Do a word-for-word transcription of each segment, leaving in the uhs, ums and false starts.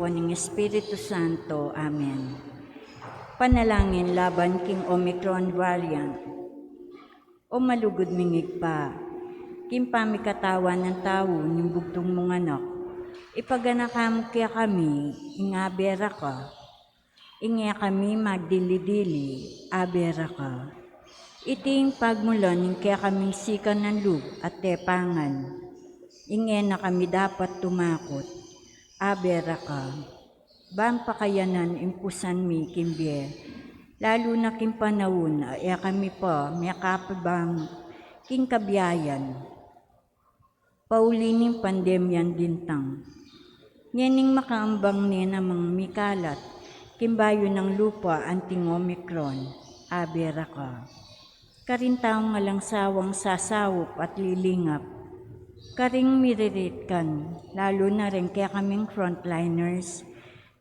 ning Espiritu Santo. Amen. Panalangin laban king Omicron variant. O malugud ming Ibpa, king pamikatawan nang tau ning bugtung mung Anak, ipaganaka mu kekami ing Abe ra ka. Ing e kami magdili-dili, Abe ra ka. Iti ing pagmulan ning kekaming sikan a lub at tepangan. Ing e na kami dapat tumakut, Abe ra ka. Ban pakayanan ing pusan mi king bie, lalu na king panaun a e kami pa mekapabang king kabiayan. Pauli ning pandemyang dintang, ngening makaambang ne namang mikalat king bayu nang lupa anting Omicron, Abe ra ka. Karing taung alang sawang sasaup at lilingap, karing miriritkan, lalu na ring kekaming frontliners,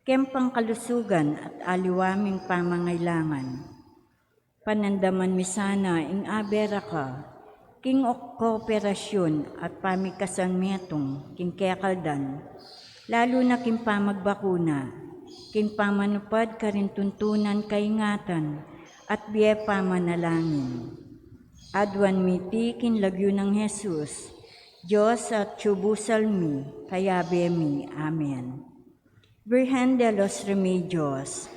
keng pangkalusugan at aliwa ming pamangailangan. Panandaman mi sana ing Abe ra ka king ok-, kooperasyun at pamigkasan metung king kekaldan, lalu na king pamagbakuna, king pamanupad karing tuntunan kaingatan at bie pamanalangin. Aduan mi iti king lagyu nang Jesus, Dios at Atsu Pusal mi, Abe mi. Amen. Virgen de los Remedios,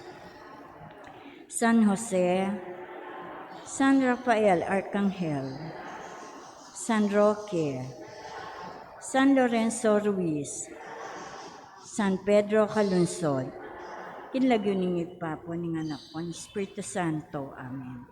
San Jose, San Rafael Arcangel, San Roque, San Lorenzo Ruiz, San Pedro Calungsod, king lagyu ning Ibpa, ampon ning Anak, ampon ning Espiritu Santo. Amen.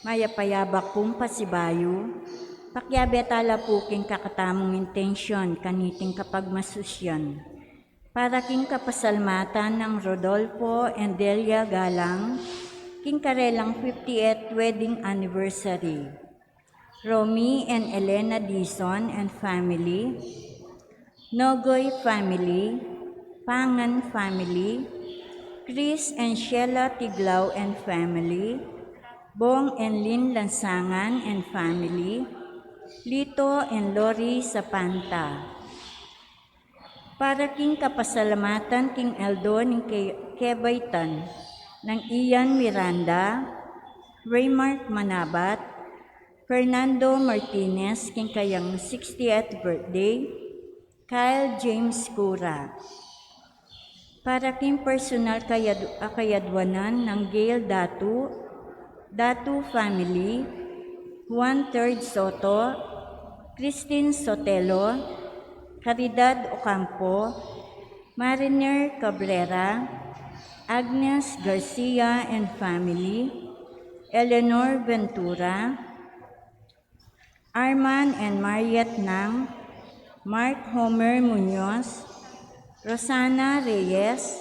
Mayap a yabak pung pasibayu, pakiabe tala pu king kakatamung intensyon kaniting kapagmasusyan. Para king kapasalamatan nang Rodolfo and Delia Galang, king karelang fiftieth wedding anniversary. Romy and Elena Dizon and family, Nogoy family, Pangan family, Chris and Sheila Tiglao and family, Bong and Lynn Lansangan and family, Lito and Lori Sapanta. Para king kapasalamatan king aldo ning ke-, kebaitan nang Ian Miranda, Raymark Manabat, Fernando Martinez king kayang sixtieth birthday, Kyle James Cura. Para king personal kayad-, a kayadwanan nang Gail Datu, Datu family, Juan Third Soto, Christine Sotelo, Caridad Ocampo, Mariner Cabrera, Agnes Garcia and family, Eleanor Ventura, Arman and Mariet Nang, Mark Homer Muñoz, Rosana Reyes,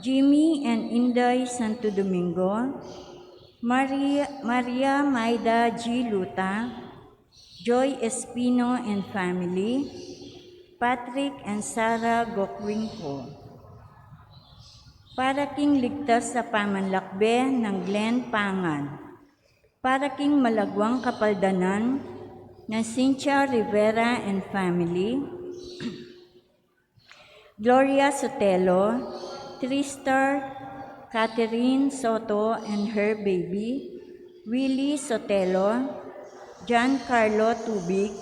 Jimmy and Inday Santo Domingo, Maria, Maria Maida G. Luta, Joy Espino and family, Patrick and Sarah Gokwingko. Para king ligtas a pamanlakbe nang Glenn Pangan. Para king malagwang kapaldanan nang Cynthia Rivera and family, Gloria Sotelo, Tristar, Catherine Soto and her baby, Willie Sotelo, Giancarlo Tubig,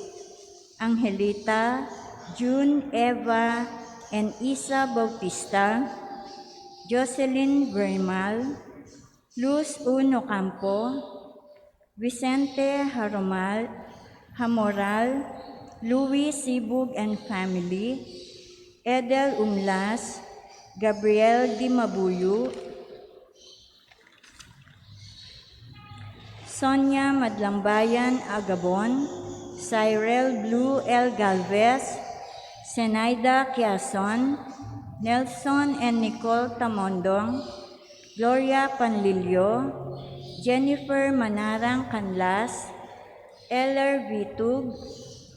Angelita, June, Eva, and Isa Bautista, Jocelyn Vermal, Luz Uno Campo, Vicente Haromal, Hamoral, Louis Sibug and family, Edel Umlas, Gabriel Dimabuyu, Sonia Madlambayan Agabon, Cyril Blue L. Galvez, Zenaida Quiason, Nelson and Nicole Tamondong, Gloria Panlilio, Jennifer Manarang Canlas, Eller Vitug,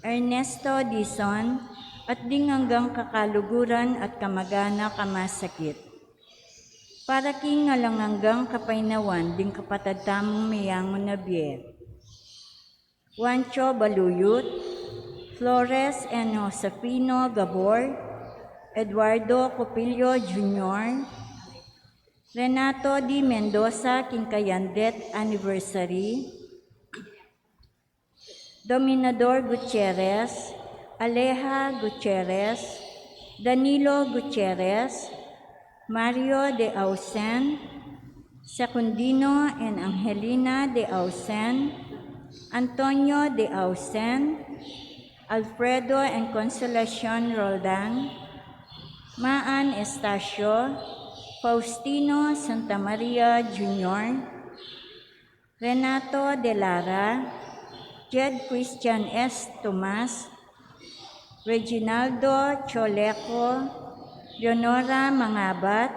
Ernesto Dizon, at ding anggang kakaluguran at kamag-anak a masakit. Para king alang anggang kapaynawan ding kapatad tamung meyangu na bie. Juancho Baluyut, Flores and Josefino Gabor, Eduardo Copillo Junior, Renato D. Mendoza, king kayang death anniversary, Dominador Gutierrez, Aleja Gutierrez, Danilo Gutierrez, Mario de Ausen, Secundino and Angelina de Ausen, Antonio de Ausen, Alfredo and Consolacion Roldan, Maan Estacio, Faustino Santa Maria Junior, Renato de Lara, Jed Christian S. Tomas, Reginaldo Choleco, Leonora Mangabat,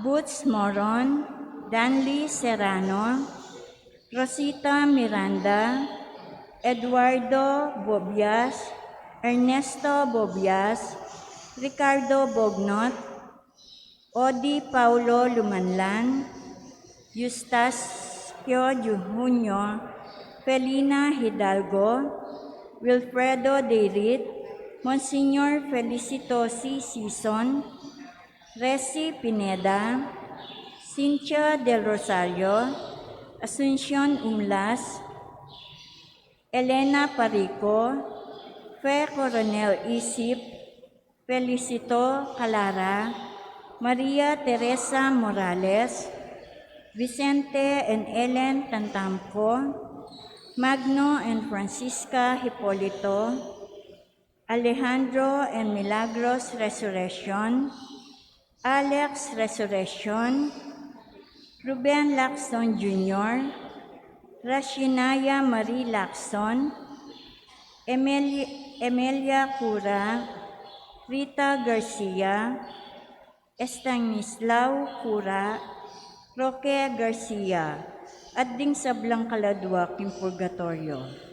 Boots Moron, Danley Serrano, Rosita Miranda, Eduardo Bobias, Ernesto Bobias, Ricardo Bognot, Odi Paulo Lumanlan, Eustacio Junio, Felina Hidalgo, Wilfredo Deirit, Monsignor Felicito C. Sison, Resi Pineda, Cynthia Del Rosario, Asuncion Umlas, Elena Parico, Fe Coronel Isip, Felicito Calara, Maria Teresa Morales, Vicente and Ellen Tantamco, Magno and Francisca Hipolito, Alejandro and Milagros Resurreccion, Alex Resurreccion, Ruben Lacson Junior, Rashinaya Marie Lacson, Emel-, Emelia Cura, Rita Garcia, Estanislao Cura, Roque Garcia, at ding sablang kaladwa king purgatoryo.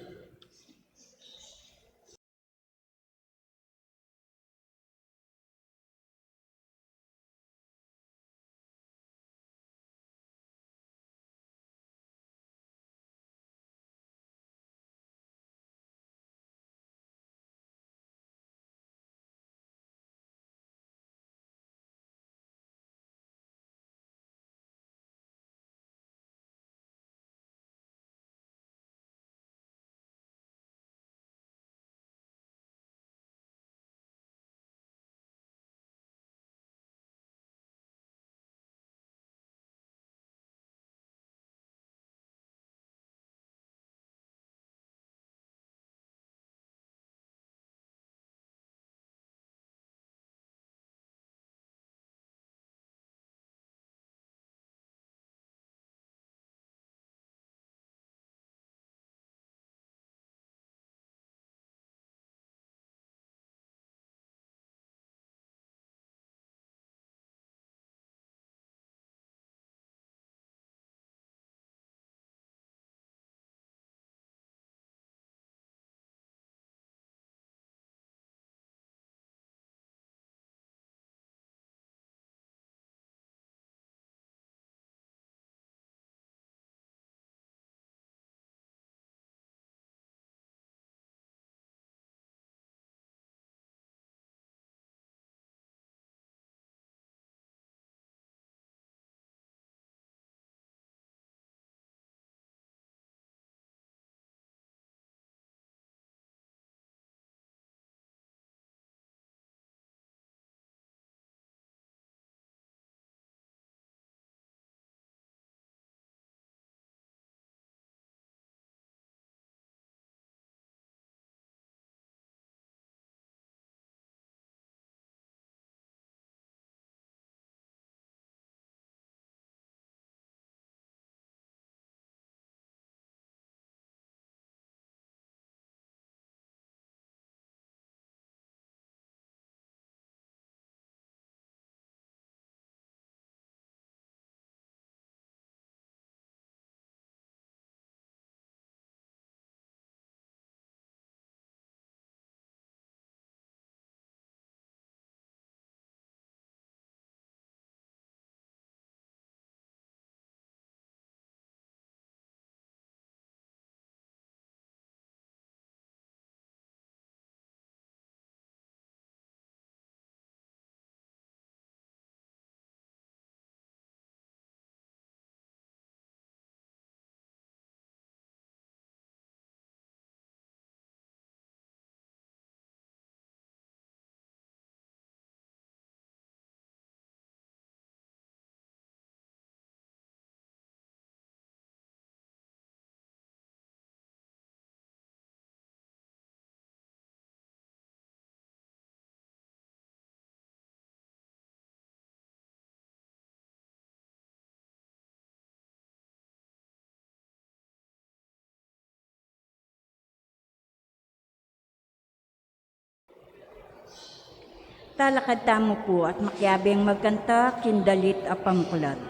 Talakad tamu pu at makiabeng magkanta king dalit a pamuklat.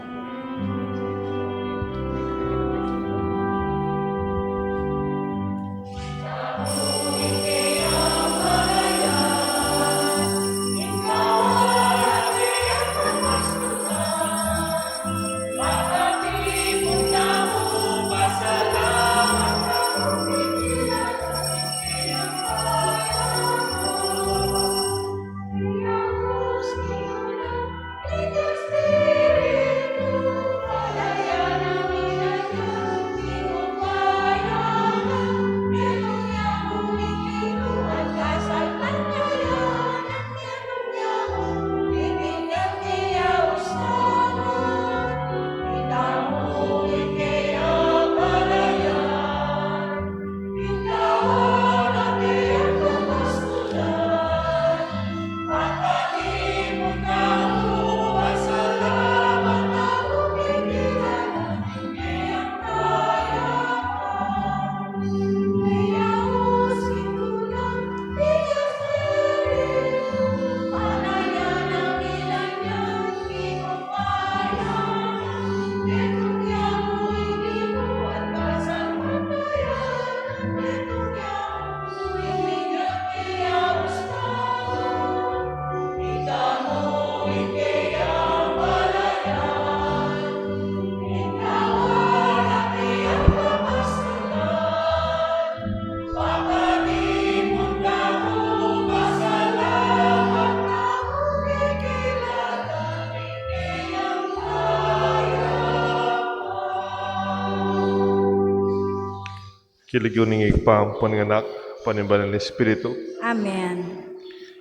King lagyu ning Ibpa, ampo ning Anak, ampo ning Banal a Espiritu. Amen.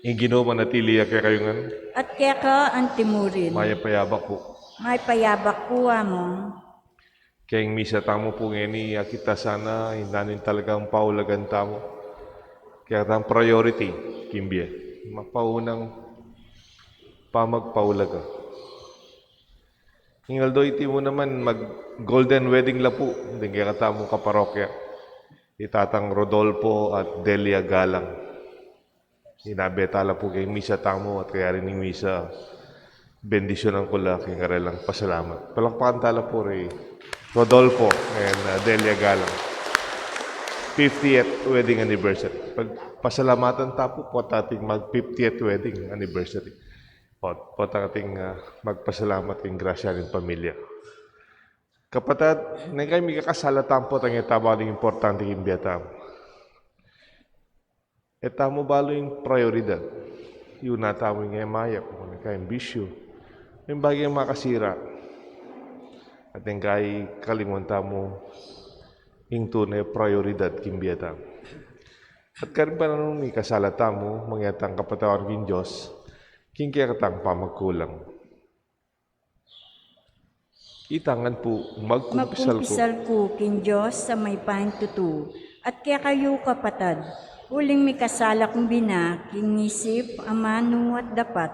Ing Ginu manatili ya kekayu ngan. At keka antimurin. Mayap a yabak pu. Mayap a yabak pu, Among. Keng misa tamu pu ngeni, akit ta sana ing nanu ing talagang paulagan tamu. Keng tang priority king bie. Mapaunang pamagpaulaga. Ing aldo iti mu naman, mag-golden wedding la pu deng kekatamung kaparokya. I Tatang Rodolfo at Delia Galang. Inabe ta la pu keng misa tamu at kayari ning misa, bendisyunan ku la keng karelang pasalamat. Palakpakan ta la pu ri Rodolfo and, uh, Delia Galang. Fiftieth wedding anniversary. Pag pasalamatan ta pu, pota ating mag fiftieth wedding anniversary. Pot, pota ating, uh, magpasalamat king grasya ning pamilya. Kapatad, neng kayang mikakasala tamu pu, tang e ta balu ing importante king bie tamu. E tamu balu ing prioridad. Ing una tamu ing e mayap, neng kayang bisyu. Ing bage makasira. At neng kayang kalinguan tamu ing tune prioridad king bie tamu. At karin pa nanu mikasala tamu, mangeta ing kapatawad king Dios king kekatang pamagkulang. Itang ngan pu, magkumpisal ku. Magkumpisal ku king Dios a mayupayang tutu, at kekayu kapatad, uling mikasala kung bina king isip, amanu at dapat,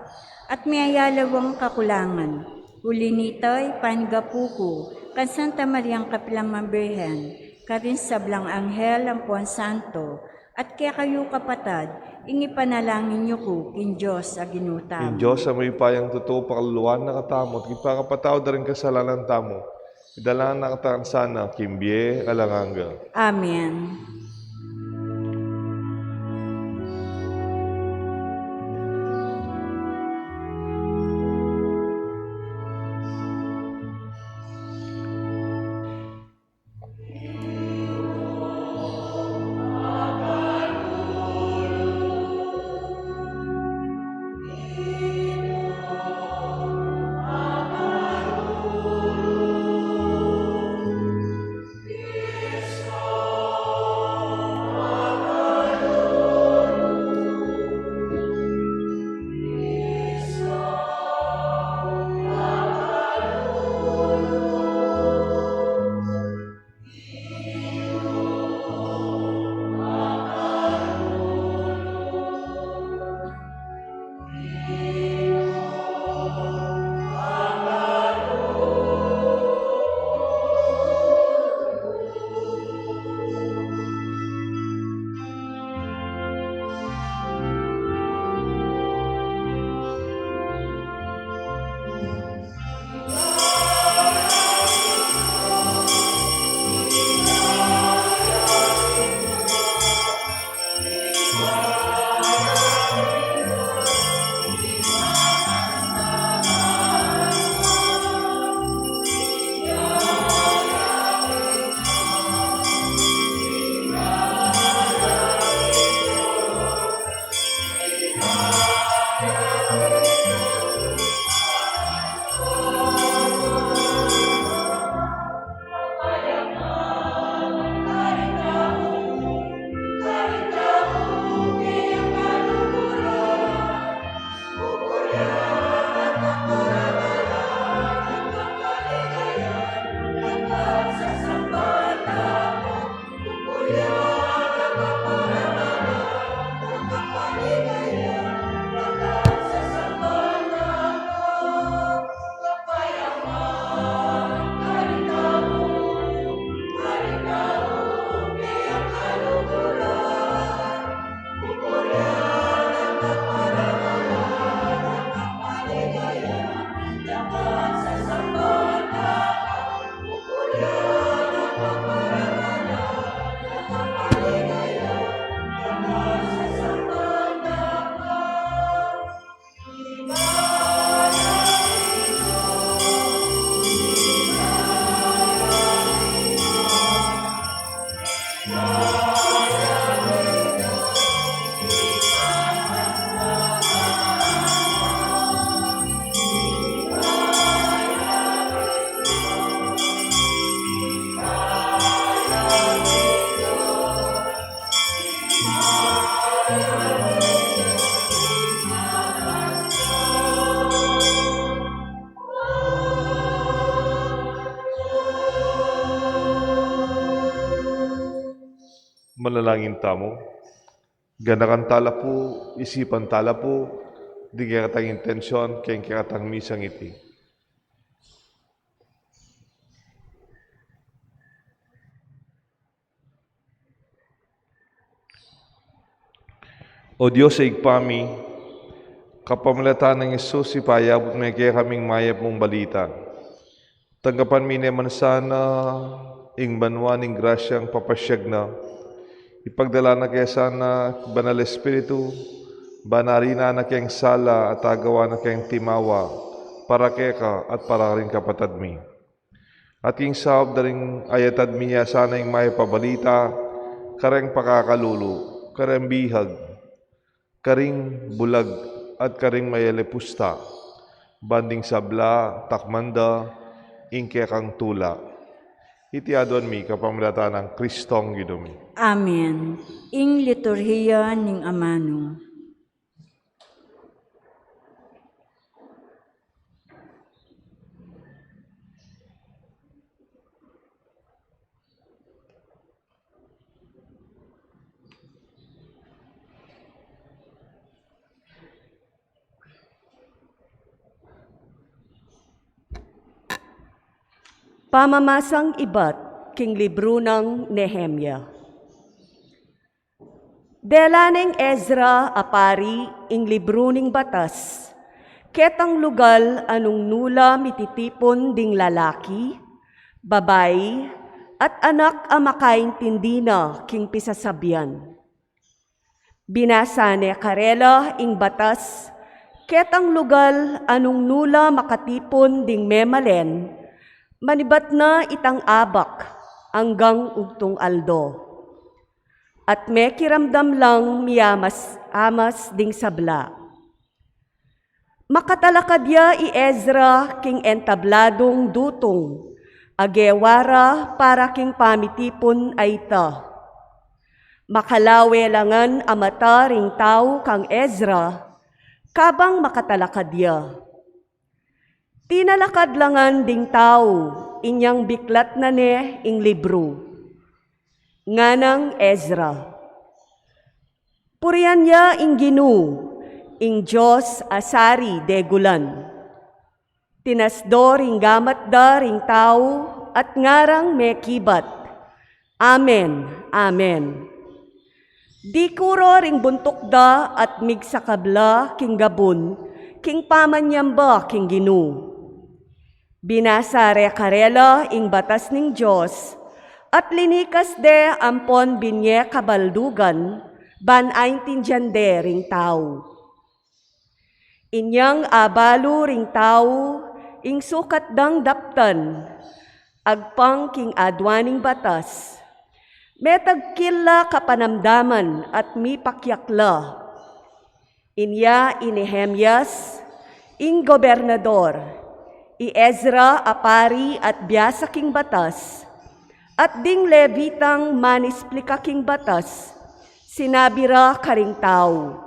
at miyayalawang kakulangan. Uli nita, ipanyawad ku kang Santa Mariang kapilan man Birhen, karing sablang anghel ampon santo, at kekayu kapatad, ing ipanalangin yu ku king Dios a Ginu tamu. Ing Dios a mayupayang tutu, pakaluluan na katamu at ipakapatawad da ring kasalanan tamu, idala na katamu sana king bie alang angga. Amen. Manalangin tamu. Ganakan tala pu, isipan tala pu, ding kekatang intension, keng kekatang misang iti. O Dios a Ibpa mi, kapamilatan nang Jesus, ipayabut me kekami ing mayap mung balita. Tanggapan mi ne man sana ing banua ning grasyang papasyag na. Ipagdala na ke sana Banal Espiritu, ban arinan na keng sala at agawan na keng timawa, para keka at para karing kapatad mi. At king saup da ring ayatad mi ya sana ing mayap a balita, kareng pakakalulu, kareng bihag, karing bulag, at karing mayalipusta, ban ding sabla, takman da ing kekang tula. Iti aduan mi kapamilatan nang Kristong Ginu mi. Amen. Ing liturhiya ning amanu. Pamamasang ibat king libru nang Nehemia. Dela neng Ezra a pari ing libru ning batas, ketang lugal a nung nu la mititipun ding lalaki, babai, at anak a makaintindi na king pisasabian. Binasa ne karela ing batas, ketang lugal a nung nu la makatipun ding memalen, manibat na itang abak anggang ugtung aldo. At mekiramdam lang miyamas-amas ding sabla. Makatalakad ya i Ezra king entabladung dutung a gewa ra para king pamitipun a ita. Makalawe la ngan a mata ring tau kang Ezra, kabang makatalakad ya. Tinalakad la ngan ding tau, inyang biklat na ne ing libru. Nganang Ezra. Purian ya ing Ginu, ing Dios a sari degulan. Tinasdo ring gamat da ring tau at ngarang mekibat, "Amen, amen." Dikuro ring buntuk da at migsakab la king gabun, king pamanyamba king Ginu. Binasa re karela ing batas ning Dios, at linikas de ampon binye kabaldugan, ban aintindian de ring tau. Inyang abalu ring tau ing sukat dang daptan, agpang king aduan ning batas, metagkil la kapanamdaman at mipakyak la. Inya i Nehemias, ing gobernador, i Ezra a pari at biasa king batas, at ding Levitang manisplika king batas, sinabi ra karing tau,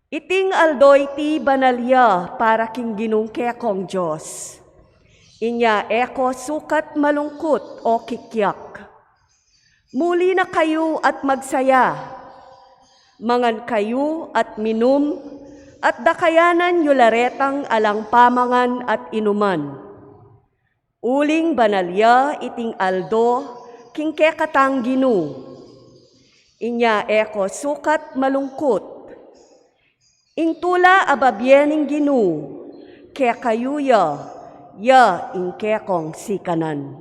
"Iting aldo iti banal ya para king Ginung kekong Dios. Inya e ko sukat malungkut o kikyak. Muli na kayu at magsaya. Mangan kayu at minum, at dakayanan yu la retang alang pamangan at inuman. Uling banal ya iting aldo king kekatang Ginu. Inya e ko sukat malungkut. Ing tula a babie ning Ginu kekayu ya, ya ing kekong sikanan."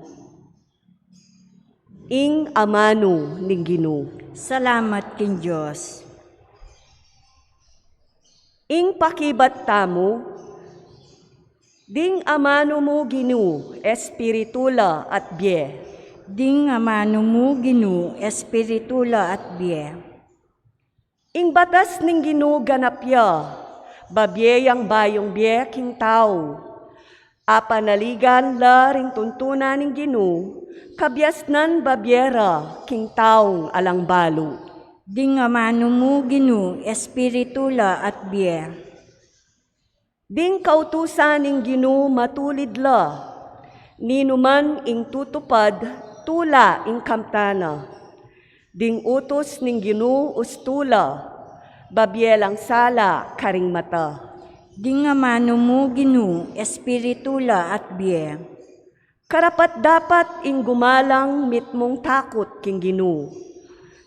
Ing amanu ning Ginu. Salamat king Dios. Ing pakibat tamu. Ding amanu mu Ginu, espiritu la at bie. Ding amanu mu Ginu, espiritu la at bie. Ing batas ning Ginu ganap ya, babie yang bayung bie king tau. Apanaligan la ring tuntunan ning Ginu, kabiasnan babie ra king taung alang balu. Ding amanu mu Ginu, espiritu la at bie. Ding kautusan ning Ginu matulid la, ninuman ing tutupad tula ing kamtan na. Ding utus ning Ginu ustu la, babie lang sala karing mata. Ding amanu mu Ginu, espiritu la at bie. Karapat-dapat ing gumalang mitmung takut king Ginu,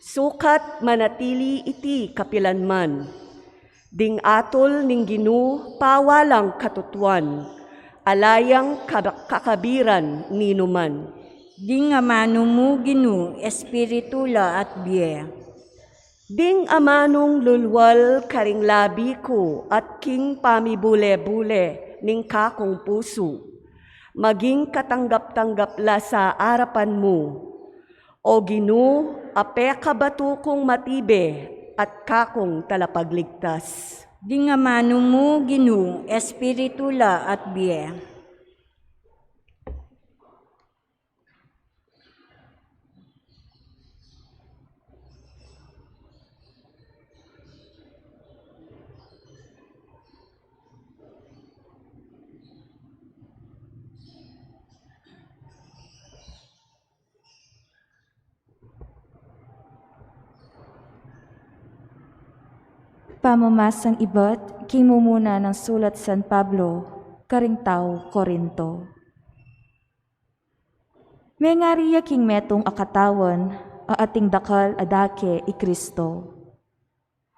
sukat manatili iti kapilanman. Ding atul ning Ginu pawalang katutuan, ala yang kab-, kakabiran ninuman. Ding amanu mu Ginu, espiritu la at bie. Ding amanung lulwal karing labi ku at king pamibule-bule ning kakung pusu, maging katanggap-tanggap la sa arapan mu, O Ginu, a pekabatu kung matibe at kakung talapagligtas. Ding amanu mu Ginu, espiritu la at bie. Pamamasang ibat king mumuna nang sulat San Pablo karing tau Corinto. Mengari ya king metung a katawan a ating dakal a dake i Kristo.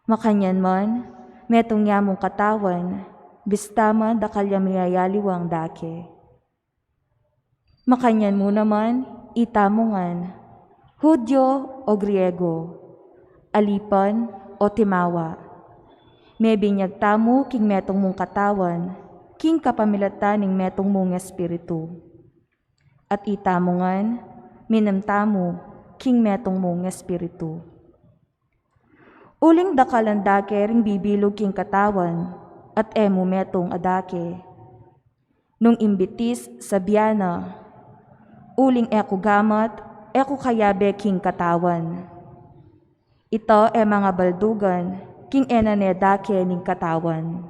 Makanyan man, metung ya mung katawan, bista man dakal ya miyayaliwang dake. Makanyan mu naman, itamu ngan, Hudyo o Griego, alipan o timawa. Mebinyag tamu king metung mung katawan, king kapamilatan ning metung mung espiritu. At itamu ngan, minum tamu king metung mung espiritu. Uling dakal a dake ring bibilug king katawan, at e mu metung a dake. Nung ing bitis sabyan na, uling e ku gamat, e ku kayabe king katawan. Ita e mangabaldugan king e na ne dake ning katawan.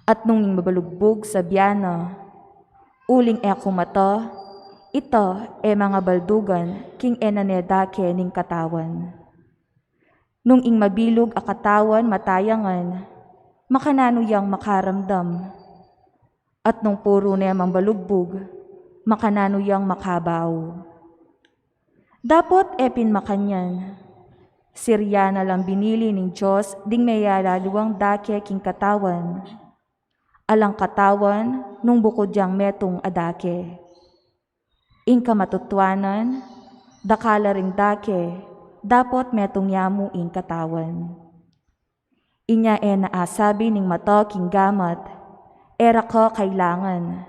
At nung ing mabalugbug sabyan na, uling e ku mata, ita e mangabaldugan king e na ne dake ning katawan. Nung ing mabilug a katawan mata ya ngan, makananu yang makaramdam? At nung puru ne mambalugbug, makananu yang makabau? Dapot e pin makanyan. Sirya na lang binili ning Dios ding meyayaliwang dake king katawan. Alang katawan nung bukud yang metung a dake. Ing kamatutuanan, dakal la ring dake, dapot metung ya mu ing katawan. Inya e na asabi ning mata king gamat, e ra ka kailangan.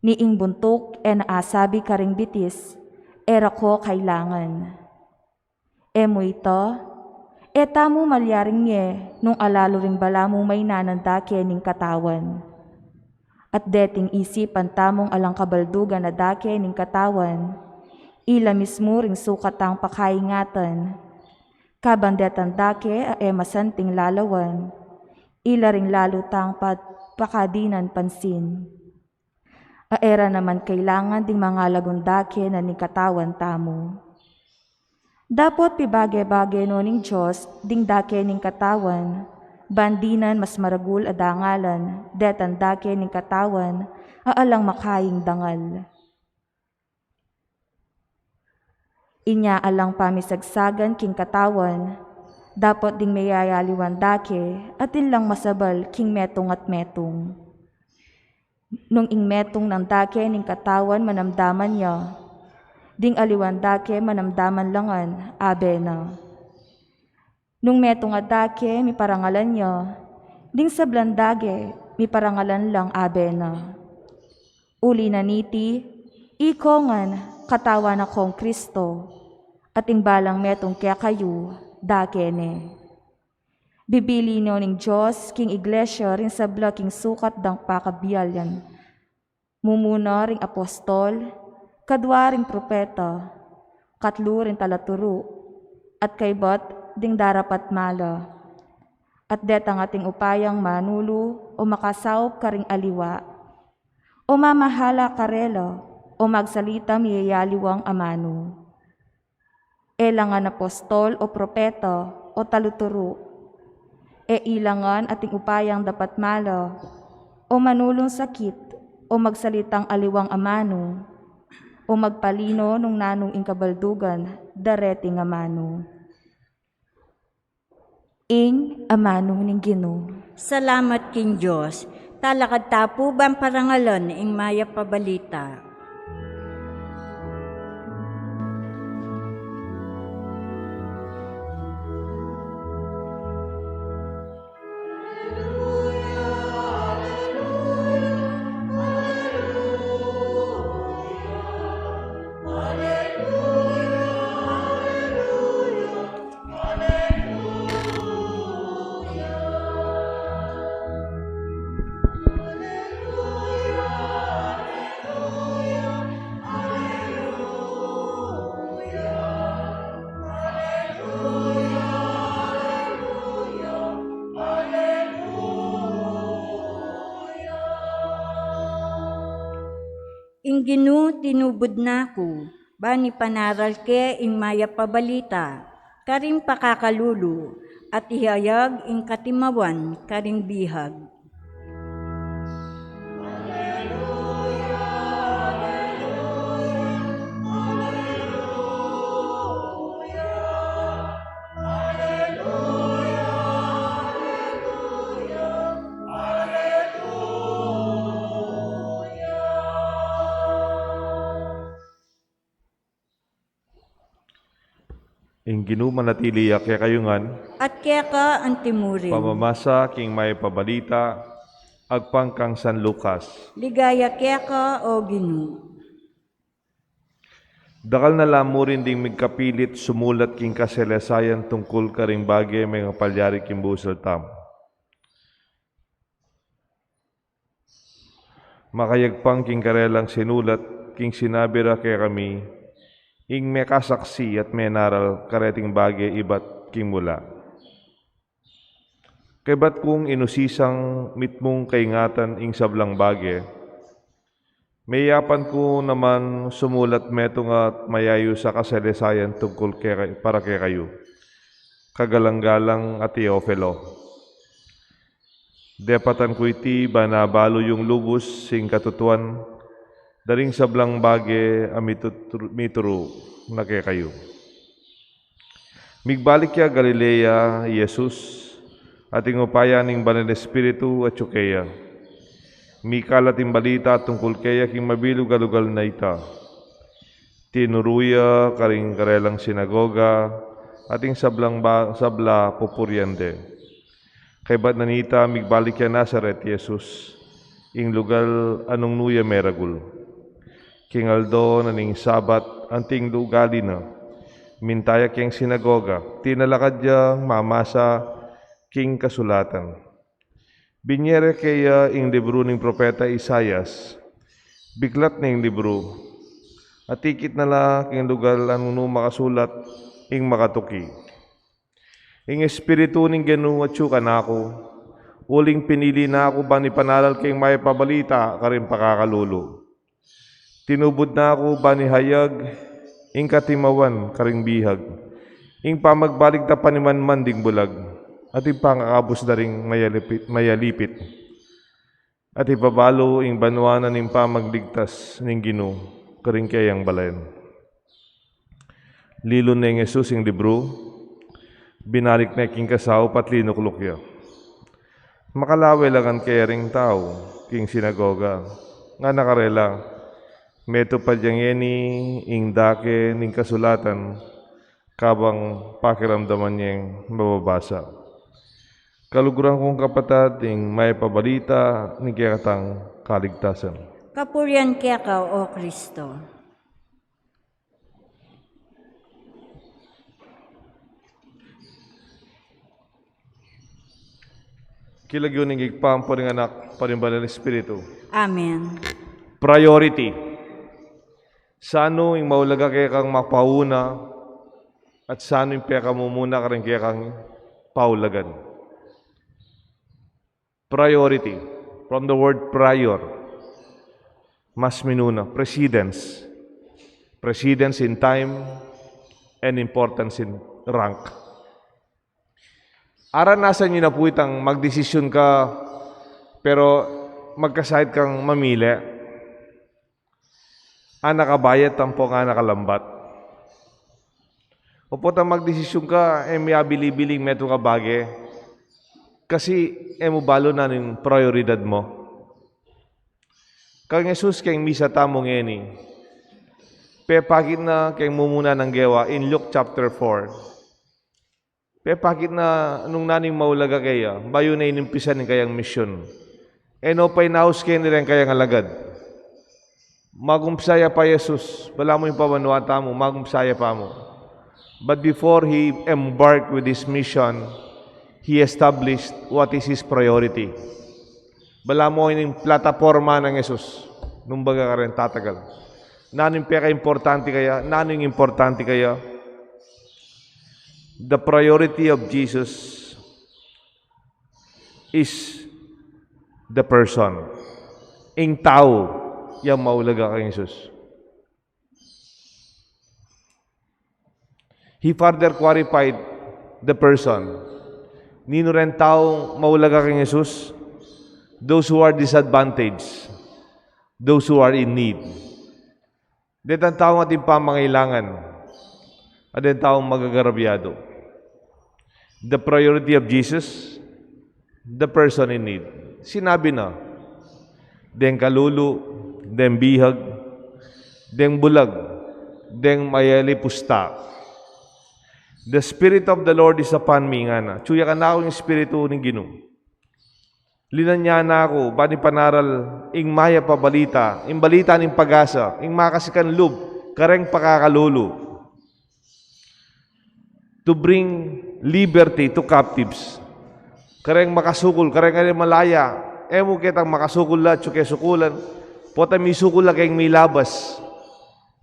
Ni ing buntuk e na asabi karing bitis, e ra ka kailangan. E mu ita, e tamu malyaring mie nung alalu ring balamu maynan a dake ning katawan. At deting isipan tamung alang kabaldugan a dake ning katawan, ila mismu ring sukat tang pakaingatan. Kabang detang dake a e masanting lalawan, ila ring lalu tang pat-, pakadinan pansin. A e ra naman kailangan ding mangalagung dake na ning katawan tamu. Dapot pibage-bage no ning Dios ding dake ning katawan, ban dinan mas maragul a dangalan detang dake ning katawan a alang makaing dangal. Inya alang pamisagsagan king katawan, dapot ding meyayaliwang dake, atin lang masabal king metung at metung. Nung ing metung nang dake ning katawan manamdaman ya, ding aliwang dake manamdaman la ngan, abe na. Nung metung a dake miparangalan ya, ding sablang dake miparangalan lang, abe na. Uli na niti, iko ngan katawan na kong Kristo, at ing balang metung kekayu, dake ne. Bibili no ning Dios king iglesia ring sabla king sukat dang pakabialan. Mumuna ring apostol, kadwa ring propeta, katlu ring talaturu, at kaybat ding darapat mala. At detang ating upayang manulu o makasaup karing aliwa, o mamahala karela, o magsalita miyayaliwang amanu. E la ngan apostol o propeta o taluturu. E ila ngan ating upayang dapat mala, o manulung sakit, o magsalitang aliwang amanu, o magpalino nung nanung ing kabaldugan dareting amanu. Ing amanu ning Ginu. Salamat king Dios. Talakad ta pu ban parangalan ing mayap a balita. Ing Ginu tinubud na ku, ban ipanaral ke ing mayap a balita karing pakakalulu, at ihayag ing katimawan karing bihag. Ing Ginu manatili ya kekayu ngan. At keka antimurin. Pamamasa king mayap a balita agpang kang San Lucas. Ligaya keka, o Ginu. Dakal na la murin ding migkapilit sumulat king kasalesayan tungkul karing bage mengapalyari king busal tamu. Makayagpang king karelang sinulat, king sinabi ra kekami ing mekasaksi at menaral kareting bage ibat king mula. Kaybat kung inusisang mitmung kaingatan ing sablang bage, meyapan ku naman sumulat metung at mayayus a kasalesayan tungkul keka-, para kekayu, kagalang-galang a Teofilo. Depatan ku iti ban abalu yung lubus sing katutuan da ring sablang bage a mitutru-, mituru na kekayu. Migbalik ya Galilea i Jesus, at ing upaya ning Banal Espiritu atyu keya. Mikalat ing balita tungkul keya king mabilug a lugal na ita. Tinuru ya karing karelang sinagoga, at ing sablang ba-, sabla pupurian de. Kaybat na nita, migbalik ya Nazaret i Jesus, ing lugal a nung nu ya meragul. King aldo na ning Sabat, anti ing ugali na, minta ya king sinagoga, tinalakad yang mamasa king kasulatan. Binie re keya ing libru ning propeta Isaias. Biklat ne ing libru, at ikit na la king lugal a nung nu makasulat ing makatuki. Ing Espiritu ning Ginu atyu kanaku, uling pinili na ku ban ipanaral ke ing mayap a balita karing pakakalulu. Tinubud na ku ban ihayag ing katimawan karing bihag, ing pamagbalik da panimanman ding bulag, at ing pangakabus da ring mayalipit, mayalipit. At ipabalu ing banua na ning pamagligtas ning Ginu karing keyang balen. Linun ne ning Jesus ing libru, binalik ne king kasaup at linukluk ya. Makalawe la ngan keya ring tau king sinagoga, ngana karela, metupad ya ngeni ing dake ning kasulatan, kabang pakiramdaman yeng mababasa. Kaluguran kung kapatad, ing mayap a balita ning kekatang kaligtasan. Kapurian keka, O Kristo. King lagyu ning Ibpa, ampo ning Anak, ampo ning Banal Espiritu. Amen. Priority. Sanu ing maulaga kekang mapauna, at sanu ing pekamumuna karing kekang paulagan? Priority, from the word prior, mas minuna, precedence. Precedence in time, and importance in rank. Aranasan yu na pu itang magdesisyun ka, pero magkasakit kang mamili. Anak a bayat, ampong anak a lambat. Opo, ta magdesisyun ka, e mu abili-biling metung a bage, kasi e mu balu nanu ing prioridad mu. Kang Jesus keng misa tamu ngeni, pepakit na keng mumuna nang gewa in Luke chapter four. Pepakit na nung nanu ing maulaga keya, bayu ne inimpisan ing kayang misyun. E no pa inaus keni reng kayang alagad. Magumpisa ya pa Jesus, balamu ing pabanua tamu, magumpisa ya pa mu. But before he embarked with his mission, he established what is his priority. Balamu ing plataporma nang Jesus, nung baga kareng tatagal. Nanu ing pekaimportante kaya? Nanu ing importante kaya? The priority of Jesus is the person. Ing tau yang maulaga kang Jesus. He further qualified the person. Ninu reng taung maulaga kang Jesus? Those who are disadvantaged, those who are in need. Detang taung atin pamangailangan, at detang taung magagarabyadu. The priority of Jesus, the person in need. Sinabi na, deng kalulu, deng bihag, deng bulag, deng mayalipusta. The Spirit of the Lord is upon me, ngana. Atyu ya kanaku ing Espiritu ning Ginu. Linan ya na ku, ban ipanaral ing mayap a balita, ing balita ning pag-asa, ing makasikan lub, kareng pakakalulu. To bring liberty to captives. Kareng makasukul, kareng malaya. E mu ketang makasukul la, atyu ke sukulan. Pota misukul la keng milabas.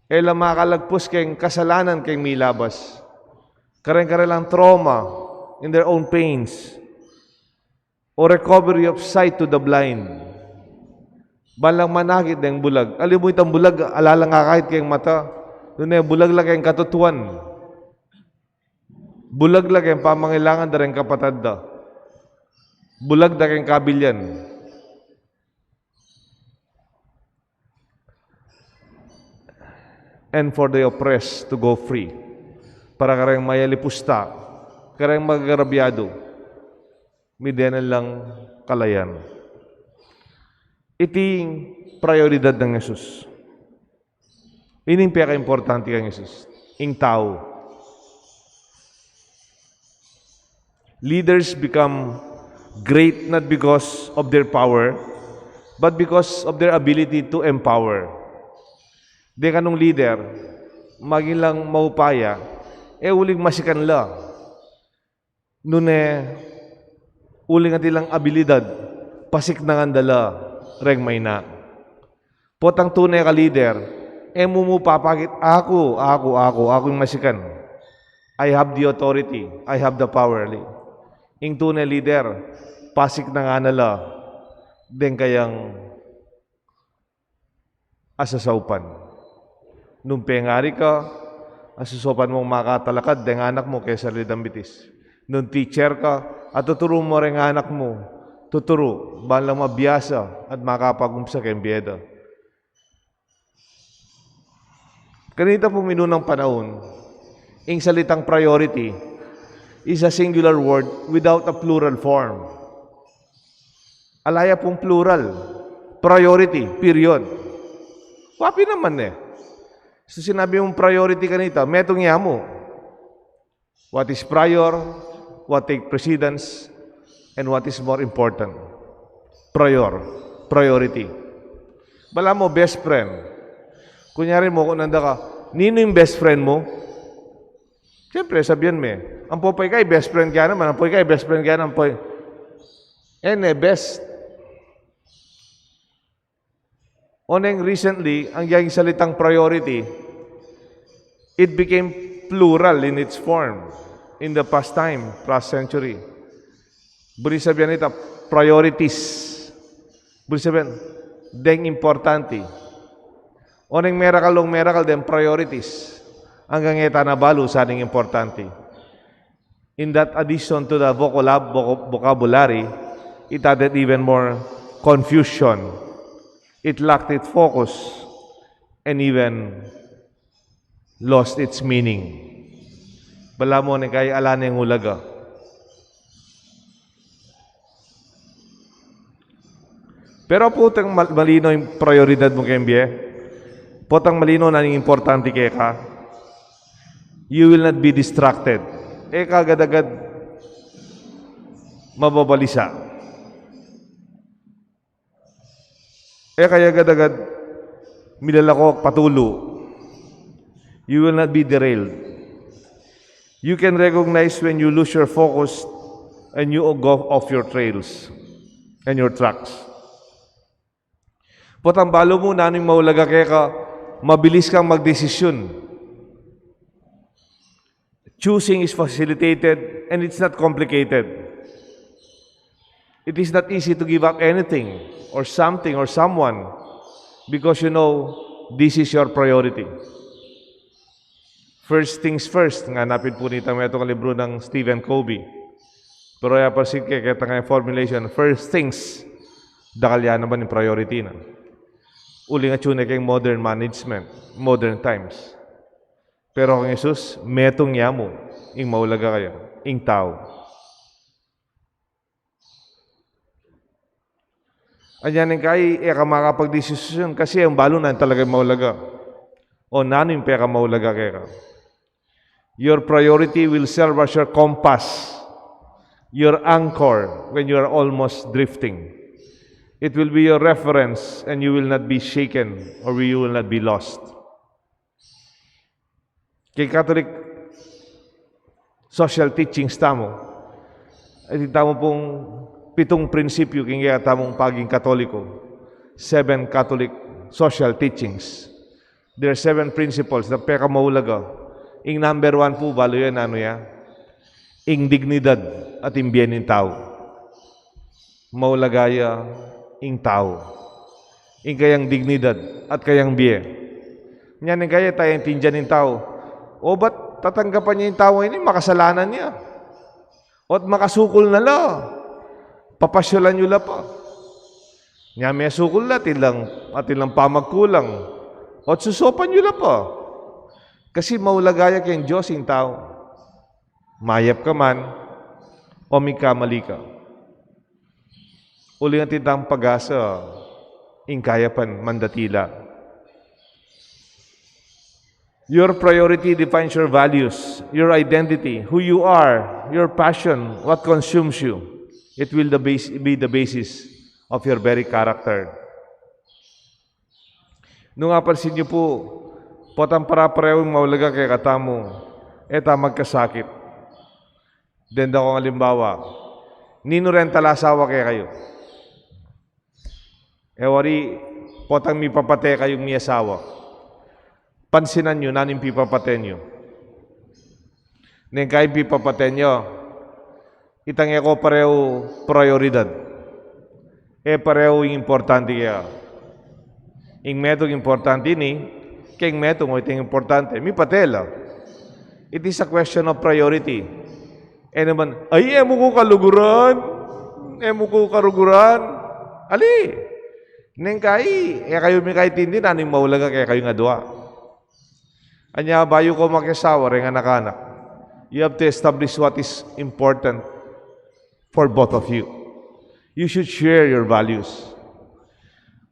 E la makalagpus keng kasalanan keng milabas. Kareng karelang trauma in their own pains. O recovery of sight to the blind. Ban lang manakit deng bulag. Alimu itang bulag, ala lang akakit keng mata. Nune bulag la keng katutuan. Bulag la keng pamangailangan da reng kapatad da. Bulag da keng kabilian. And for the oppressed to go free. Para kareng mayalipusta, kareng magagarabyadu, midenan lang kalayan. Iti ing prioridad nang Jesus. Ini ing pekaimportante kang Jesus, ing tau. Leaders become great not because of their power, but because of their ability to empower. Deng kanung leader, maging lang maupaya, e uling masikan la. Nune, uling atin lang abilidad, pasiknangan da la reng maina. Potang tune ka leader, e mu mu papakit, "Aku, aku, aku, aku ing masikan. I have the authority, I have the power." Ing tune leader, pasiknangan na la deng kayang asasaupan. Nung pengari ka, asasaupan mung makatalakad deng anak mu kesa lidang bitis. Nung teacher ka, atuturu mu reng anak mu, tuturu, ban lang mabiasa at makapag-umpisa keng bie da. Kanita pung minunang panaun, ing salitang priority is a singular word without a plural form. Ala ya pung plural. Priority, period. Wapi naman e. So sinabi mung priority kanita, metung ya mu. What is prior, what take precedence, and what is more important. Prior, priority. Balamu best friend. Kunyari mu, kung nanda ka, "Ninu ing best friend mu?" Siyempre, sabian me, "Ampo pa ika, best friend ka naman, ampo ika, best friend ka naman, ampo." E ne best. Oneng recently, ing salitang priority, it became plural in its form in the past time, past century. Buri sabian ita, priorities. Buri sabian, deng importante. Oneng merakal, ong merakal deng priorities. Anggang e ta na balu saning importante. In that addition to the vocab-, voc-, vocabulary, it added even more confusion. It lacked its focus and even lost its meaning. Balamu neng kai ala neng ulaga. Pero potang mal-, malino ing prioridad mu keng bie, potang malino na ning importante keka, you will not be distracted. E ka agad-agad mababalisa. E ka agad-agad milalako patulu. You will not be derailed. You can recognize when you lose your focus and you go off your trails and your tracks. Potang balu mu nanu ing maulaga keka, mabilis kang magdesisyon. Choosing is facilitated and it's not complicated. It is not easy to give up anything or something or someone because you know this is your priority. First things first, nga napin pu nita metung a libru nang Stephen Covey. Pero ya pa sing ke-, keta nga formulation, first things, dakal ya naman ing priority na. Uling atyu ne keng modern management, modern times. Pero kang Jesus, metung ya mu ing maulaga kaya, ing tau. Anya neng kai, e ka makapagdesisyon kasi ing balu na talaga maulaga. O nanu ing pekamaulaga keka. Your priority will serve as your compass, your anchor when you are almost drifting. It will be your reference and you will not be shaken or you will not be lost. Keng Catholic social teachings tamu, e, atin tamu pung pitung prinsipyu keng kekatamung paging Katoliko, seven Catholic social teachings. There are seven principles na pekamaulaga. Ing number one pu, balu ya, nanu ya? Ing dignidad at ing bie ning tau. Maulaga ya ing tau, ing kayang dignidad at kayang bie. Nya neng kai e ta intindian ing tau, o ba't tatanggapan ya ing tau ini, makasalanan ya. O't makasukul na la, papasyalan yu la pa. Nya mesukul la, atin lang, atin lang pamagkulang. O't susupan yu la pa. Kasi maulaga ya keng Dios ing tau. Mayap ka man, o mikamali ka. Uling atin tang pag-asa, ing kayapan mandatila. Your priority defines your values, your identity, who you are, your passion, what consumes you. It will the bas-, be the basis of your very character. Nung apansin yu pu, potang pare-parehu ing maulaga kekatamu, e ta magkasakit. Deng dakong alimbawa, ninu reng talasawa kekayu? E wari, potang mipapate kayung miasawa, pansinan yu nanu ing pipapate yu. Neng kai ing pipapate yu, itang e ko parehu prioridad. E parehu ing importante kaya. Ing metung importante ini, keng metung o itang importante, mipate la. It is a question of priority. E naman, ay, e mu ku kaluguran, e mu ku kaluguran. Ali, neng kai, e kayu mikaintindi nanu ing maulaga kekayung adua. Anya, bayu ko makiasawa, reng anak-anak, you have to establish what is important for both of you. You should share your values.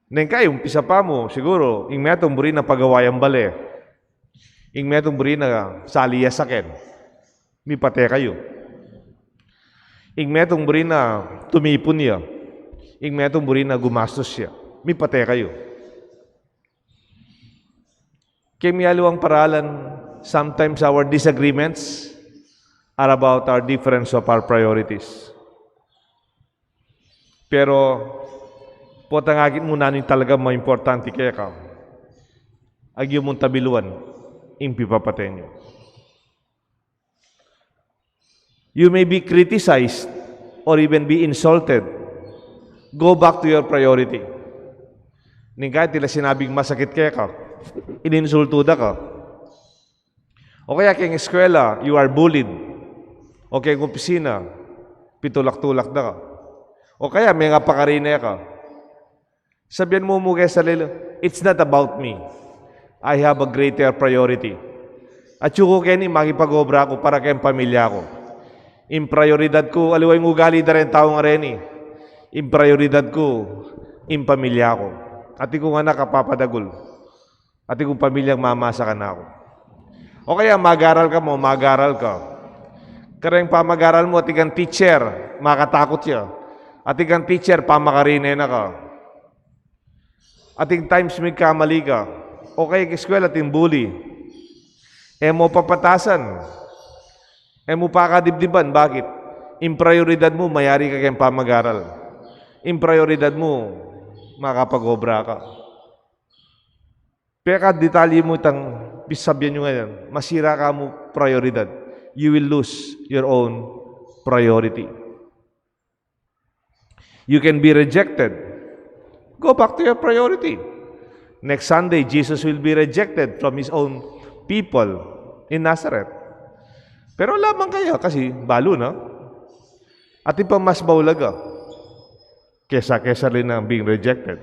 Neng kai, umpisa pa mu, siguru, ing metung buri na pagawa yang bale. Ing metung buri na sali ya saken. Mipate kayu. Ing metung buri na tumipun ya. Ing metung buri na gumastus ya. Mipate kayu. Keng mialiwang paralan, sometimes our disagreements are about our difference of our priorities. Pero, potang akit mu nanu ing talagang maimportante keka, agyu mung tabiluan ing pipapate yu. You may be criticized or even be insulted. Go back to your priority. Neng kai, atin lang sinabing masakit keka, ininsultu da ka. O kaya keng eskwela, you are bullied. O keng opisina, pitulak-tulak da ka. O kaya, mengapakarine ka. Sabian mu mu keng sarili, "It's not about me. I have a greater priority." Atyu ku keni, makipag-obra ku para keng pamilya ku. Ing prayoridad ku, aliwa ing ugali da reng tau ngareni. Ing prayoridad ku, ing pamilya ku. Atin kung anak a papadagul. Atin kung pamilyang mamasa kanaku. O kaya mag-aral ka mu, mag-aral ka. Kareng pamag-aral mu, atin kang teacher, makatakut ya. Atin kang teacher, pamakarine na ka. Atin times migkamali ka. O kaya keng eskwela, atin bully. E mu papatasan. E mu pakadibdiban. Bakit? Ing prayoridad mu, mayari ka keng pamag-aral. Ing prayoridad mu, makapag-obra ka. Pekadetalye mu itang pisabian yu ngayan, masira ka mu prayoridad. You will lose your own priority. You can be rejected. Go back to your priority. Next Sunday, Jesus will be rejected from his own people in Nazareth. Pero laban kaya kasi balu na. Atin pa mas maulaga kesa, kesa rin ng being rejected.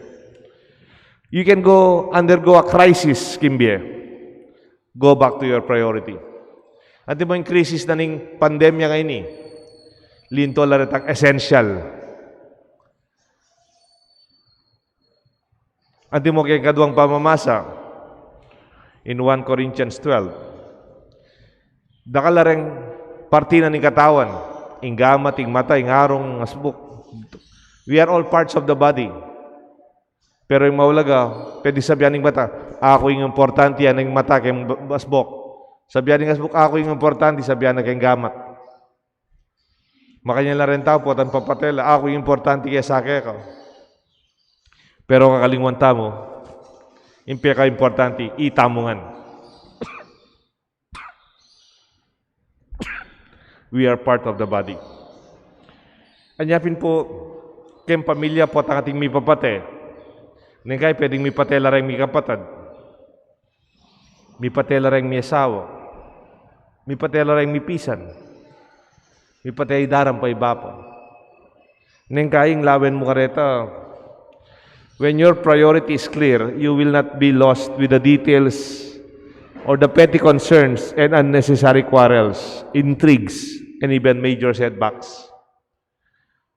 You can go undergo a crisis, kimbie. Go back to your priority. Atin mu ing crisis na ning pandemya ngeni. Linto la retang essential. Atin mu keng kaduang pamamasa in one Corinthians twelve. Dakal la reng parti na ning katawan, ing gamat, ing mata, ing arung, asbuk. We are all parts of the body. Pero ing maulaga, pwede sabian ning mata, "Aku ing importante, ing mata keng asbuk." Sabian ning asbuk, "Aku ing importante," sabian na keng gamat. Makanyan la reng tau, potang papate la, "Aku ing importante kesa keka." Pero kakalingwan tamu, ing pekaimportante, itamu ngan. We are part of the body. Anya pin pu, keng pamilya potang ating mipapate. Neng kai pwedeng mipate la reng mikapatad. Mipate la reng miasawa. Mipate la reng mipisan. Mipate i daran pa, iba pa. Neng kai ing lawen mu kareta, when your priority is clear, you will not be lost with the details or the petty concerns and unnecessary quarrels, intrigues, and even major setbacks.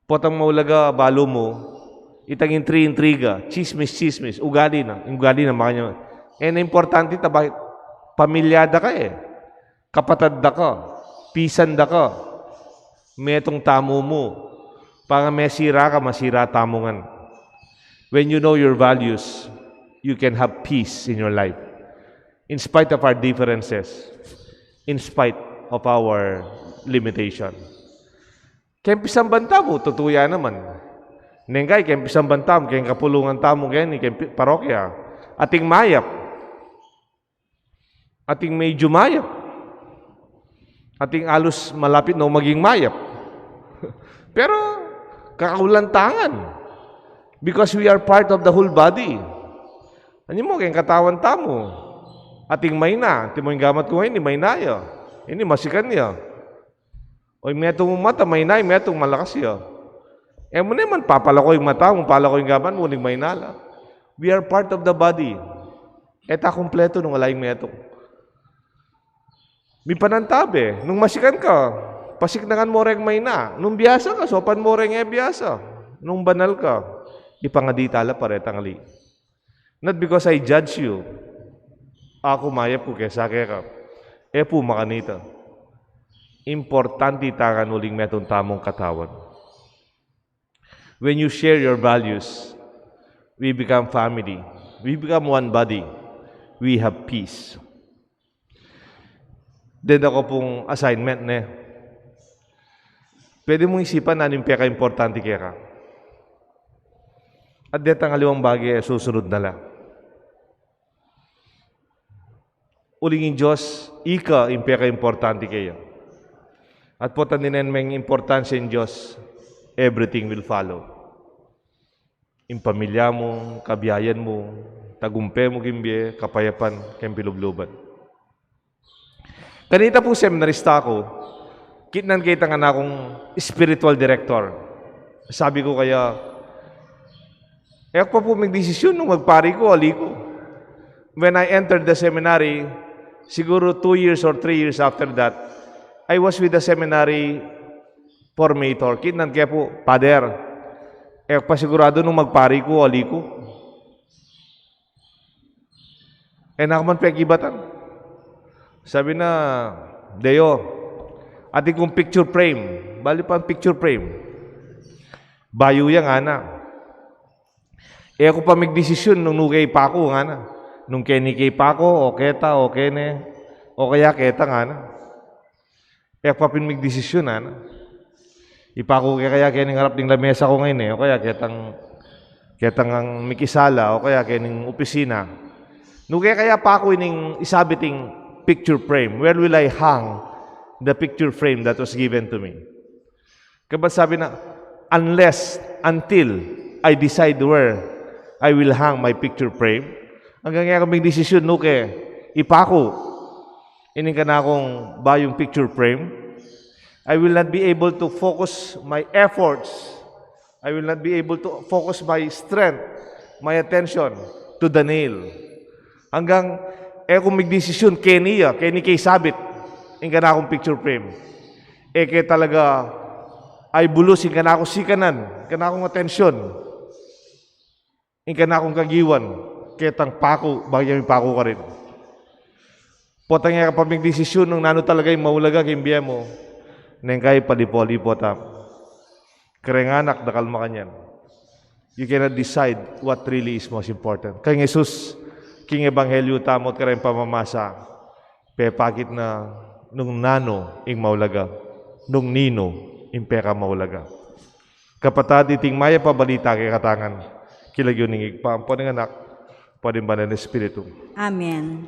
Potang maulaga balu mu, itang intri-intriga, chismis-chismis, ugali na, ugali na, makanyan. E na importante, ta bakit? Pamilya da ka e. Kapatad da ka, pisan da ka, metung tamu mu, para mesira ka, masira tamu ngan. When you know your values, you can have peace in your life. In spite of our differences, in spite of our limitation. Keng pisamban tamu, tutu ya naman. Neng kai, keng pisamban tamu, keng kapulungan tamu, keng, keng pi-, parokya. Ating mayap. Ating medyu mayap. Ating alus malapit na maging mayap. Pero, kakaulantangan. Because we are part of the whole body. Anyu mu, keng katawan tamu. Ating maina, atin mu ing gamat ku ngeni, maina ya. Ini masikan ya. O, ing metung mung mata, maina, ing metung malakas ya. E mu naman papalako ing mata mu, palako ing gamat mu, uling maina la. We are part of the body. E ta kumpletu nung ala ing metung. Mipanantabe, nung masikan ka, pasiknangan mu reng maina. Nung biasa ka, saupan mu reng e biasa. Nung banal ka, ipangadi tala pa retang ali. Not because I judge you. Aku mayap ku kesa keka. E pu makanita. Importante ta ngan uling metung tamung katawan. When you share your values, we become family. We become one body. We have peace. Deda ku pung assignment, ne? Pwede mung isipan nanu ing pekaimportante keka. At detang aliwang bage, susunod na la. Uling ing Dios, ika ing pekaimportante keya. At potang dinen meng importansya ing Dios, everything will follow. Ing pamilya mu, kabiayan mu, tagumpe mu king bie, kapayapan, keng pilubluban. Kanita pu seminarista ku, kitnan ke itang kanakung spiritual director. Sabi ku kaya, e ku pa pu migdesisyun nung magpari ku o ali ku. When I entered the seminary, siguro two years or three years after that, I was with the seminary formator. Kitnan ke pu, "Father, e ku pa sigurado nung magpari ku o ali ku." E na ku man pekibatan. Sabi na, "Deo, atin kung picture frame." Bali pa ing picture frame. "Bayu ya," ngana. "E ku pa migdesisyun nung nu ke ipaku," ngana. "Nung keni ke ipaku, o keta, o kene, o kaya keta," ngana. "E ku pa pin migdesisyun," ngana. "Ipaku ke kaya keni king arap ning lamesa ku ngeni, o kaya ketang, ketang mikisala, o kaya keni king opisina? Nu ke kaya ipaku ining isabit ing picture frame? Where will I hang the picture frame that was given to me?" Kabat sabi na, "Unless, until I decide where I will hang my picture frame," anggang e ku migdesisyun nu ke ipaku ining kanakung bayung picture frame, "I will not be able to focus my efforts. I will not be able to focus my strength, my attention to the nail." Anggang e ku migdesisyun keni ya, keni ke isabit ing kanakung picture frame, e ke talaga ibulus ing kanakung sikanan, ing kanakung atensyon, ing kanakung kagiwan ketang paku, bang yang ipaku karin. Potang e ka pa migdesisyun nung nanu talaga ing maulaga king bie mu, neng kai palipo-lipo ta. Kareng anak, dakal makanyan. You cannot decide what really is most important. Kang Jesus, king ebanghelyu tamu at kareng pamamasa, pepakit na nung nanu ing maulaga, nung ninu ing pekamaulaga. Kapatad, iti ing mayap a balita kekatang ngan, king lagyu ning Ibpa, ampo ning Anak, ampo ning Banal a Espiritu. Amen.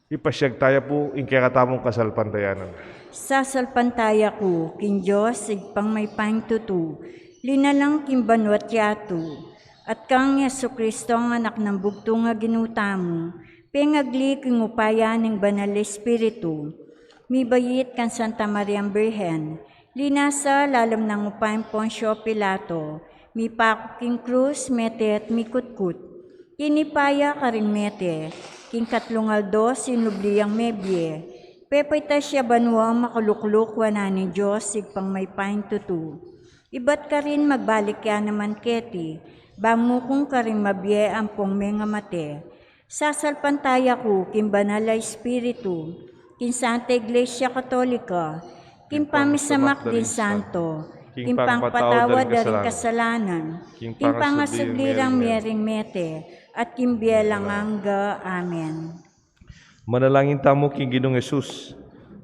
Ipasyag taya pu ing kekatamung kasalpantayanan. Sasalpantaya ku king Dios, Ibpang mayupayang tutu, linalang king banua't yatu, at kang Jesucristo, Anak nang bugtung a Ginu tamu, pengagli king upaya ning Banal a Espiritu, mibait kang Santa Mariang Birhen, linasa lalam ning upayang Poncio Pilato, mipaku king krus, mete at mikutkut. Tinipa ya karing mete, king katlung aldo sinubli yang mebie, pepaitas ya banua, makalukluk wanan ning Dios Ibpang mayupayang tutu. Ibat karin magbalik ya naman keti, bang mukung karing mabie ampong mengamate. Sasalpantaya ku king Banal a Espiritu, king Santa Iglesia Katolika, king pamisamak ding santo, king pangpatawad da ring kasalanan, king pangasubli rang mie ring mete, at king bie alang angga. Amen. Manalangin tamu king Ginung Jesus,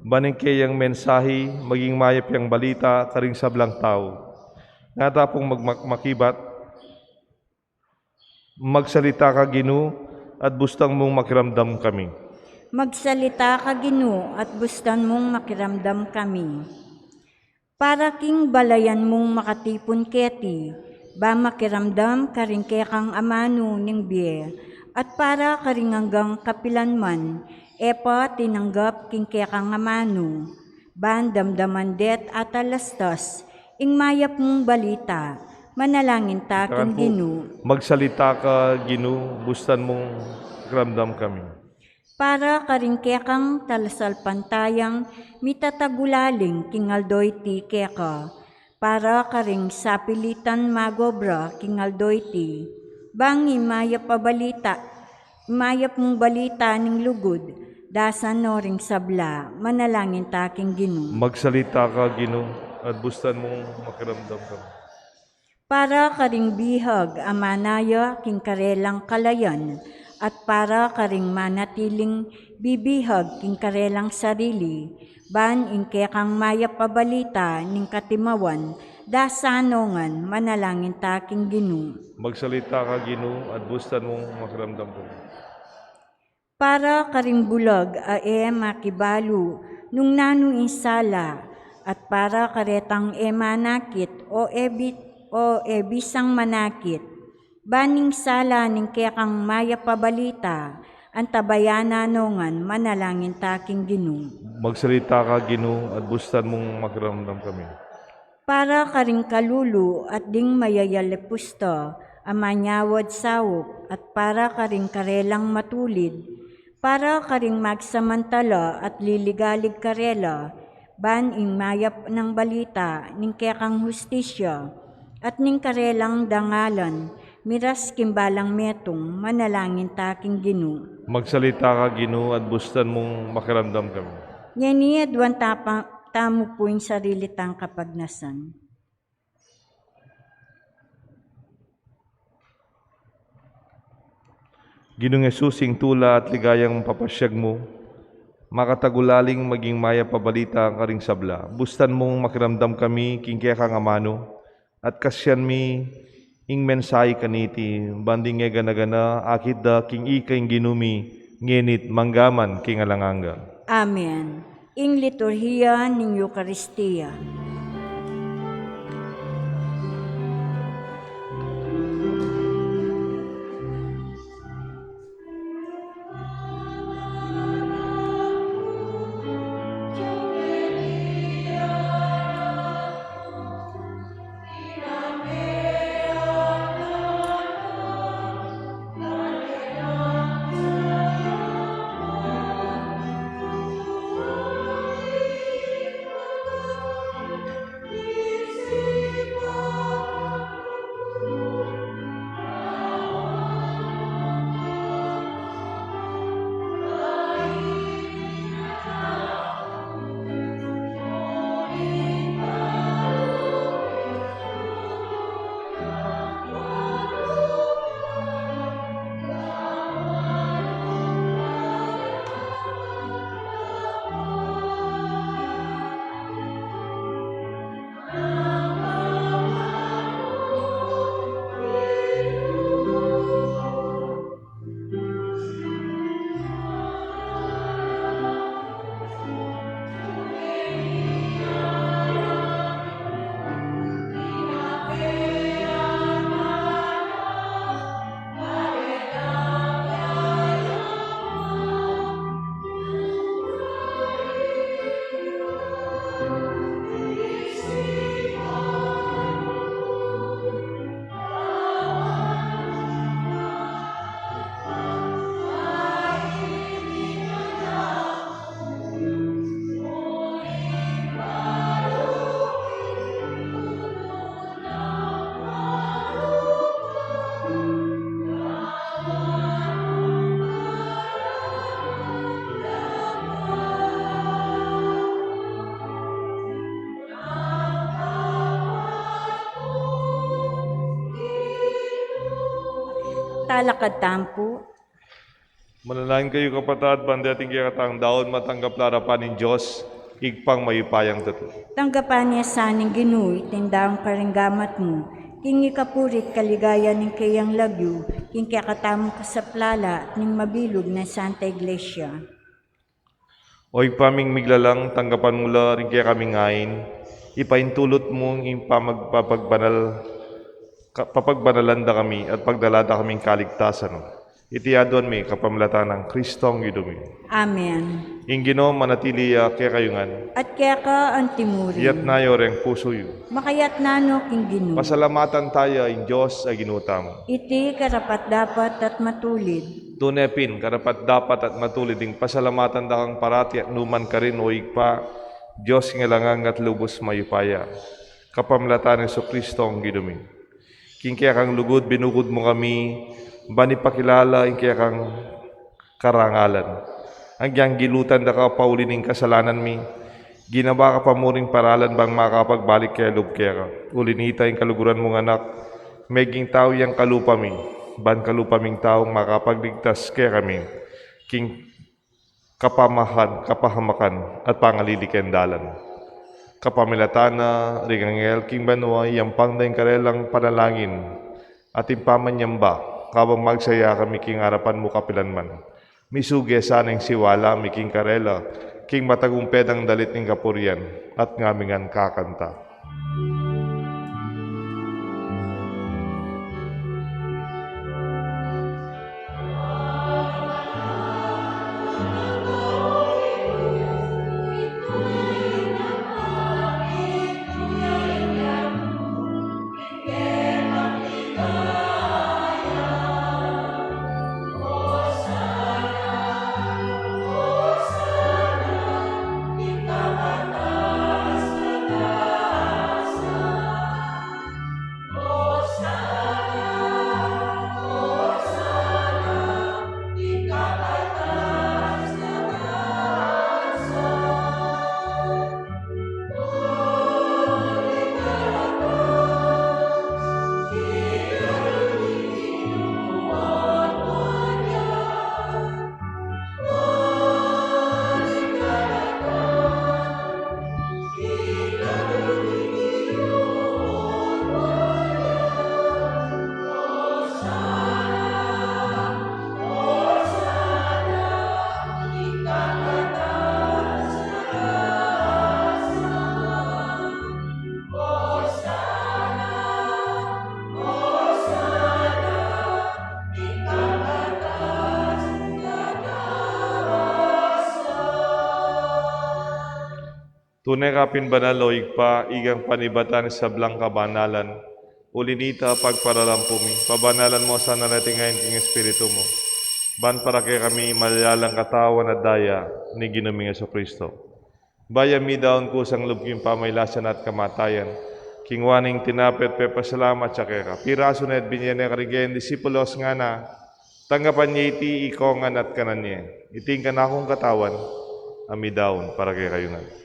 ban ing keyang mensahi maging mayap yang balita karing sablang tau. Nga ta pung mag-, mag-, makibat, Magsalita ka, Ginu, at bustan mung makiramdam kami. Magsalita ka, Ginu, at bustan mung makiramdam kami. Para king balayan mung makatipun keti, ban makiramdam karing kekang amanu ning bie, at para karing anggang kapilan man e pa tinanggap king kekang amanu, ban damdaman de't atalastas ing mayap mung balita. Manalangin ta king Ginu. Magsalita ka, Ginu, bustan mung makiramdam kami. Para karing kekang talasalpantayang mitatagulaling king aldo iti keka, para karing sapilitan mag-obra king aldo iti, bang ing mayap a balita, mayap mung balita ning lugud, dasan no ring sabla. Manalangin ta king Ginu. Magsalita ka, Ginu, at bustan mung makiramdam kami. Para karing bihag a manaya king karelang kalayan, at para karing manatiling bibihag king karelang sarili, ban ing kekang mayap a balita ning katimawan, dasan no ngan. Manalangin ta king Ginu. Magsalita ka, Ginu, at bustan mung makiramdam kami. Para karing bulag a e makibalu nung nanu ing sala, at para karetang e manakit o e bi-, o e bisang manakit, ban ing sala ning kekang mayap a balita Antabayanan no ngan, manalangin ta king Ginu. Magsalita ka, Ginu, at bustan mung makiramdam kami. Para karing kalulu at ding mayayalipusta a manyawad saup, at para karing karelang matulid, para karing magsamantala at liligalig karela, ban ing mayap nang balita ning kekang hustisya at ning karelang dangalan, miras king balang metung, manalangin ta king Ginu. Magsalita ka, Ginu, at bustan mung makiramdam kami. Ngeni aduan ta pa, tamu pu ing sarili tang kapagnasan. Ginung Jesus, ing tula at ligayang papasyag mu, makatagulaling maging mayap a balita karing sabla. Bustan mung makiramdam kami king kekang amanu, at kasyan mi ing mensahe kaniti, ban ding e gana-gana akit da king ika ing Ginu mi, ngeni't manggaman king alang angga. Amen. Ing liturhiya ning Eukaristia. Talakad tamu pu. Manalangin kayu, kapatad, ban ding kekatang daun matanggap la arapan ning Dios, Ibpang mayupayang tutu. Tanggapan na sa ning Ginu iting daun karing gamat mu, king ikapuri't kaligayan ning keyang lagyu, king kekatamung kasaplalan ning mabilug nang Santa Iglesia. O Ibpa ming miglalang, tanggapan mu la ring kekaming ain, ipaintulut mu ing pamagpapagbanal, ka-, papagbanalan da kami at pagdala da kaming kaligtasan. Iti aduan mi kapamilatan nang Kristong Ginu mi. Amen. Ing Ginu manatili ya kekayu ngan. At keka antimurin. Iyatas yu reng pusu yu. Makayatas no king Ginu. Pasalamatan taya ing Dios a Ginu tamu. Iti karapat-dapat at matulid. Tune pin, karapat-dapat at matulid ing pasalamatan da kang parati at nukarin man, o Ibpa, Dios king alang angga at lubus mayupaya, kapamilatan nang Jesucristo a Ginu mi. King kekang lugud, binukud mu kami, ban ipakilala ing kekang karangalan. Agyang gilutan da ka pauli ning kasalanan mi, ginawa ka pa mu ring paralan bang makapagbalik kaya lub keka. Uli nita ing kaluguran mung Anak, meging tau yang kalupa mi, ban kalupa ming tau makapagligtas kekami king kapamahan, kapahamakan, at pangalili keng dalan. Kapamilatan na ring anghel king banua, iyampang da ing karelang panalangin at ing pamanyamba, kabang magsaya kami king arapan mu kapilan man. Misuge sana ing siwala mi king karela, king matagumpe dang dalit ning kapurian, at ngami ngan kakanta. Tune ka pin banal, o Ibpa, ikang panibatan ning sablang kabanalan. Uli na nita, pagparalan pu mi, pabanalan mu sana reting ain king Espiritu mu, ban para kekami malalang katawan at daya ning Ginu ming Jesucristo. Bayu mi daun kusang lub king pamailasan at kamatayan, kingwa ne ing tinape at pepasalamat ya keka, pirasu ne at binie ne karing kayang disipulos, ngana: Tanggapan ye iti ikongan at kanan ye. Iti ing kanakung katawan, a midaun para kekayu ngan.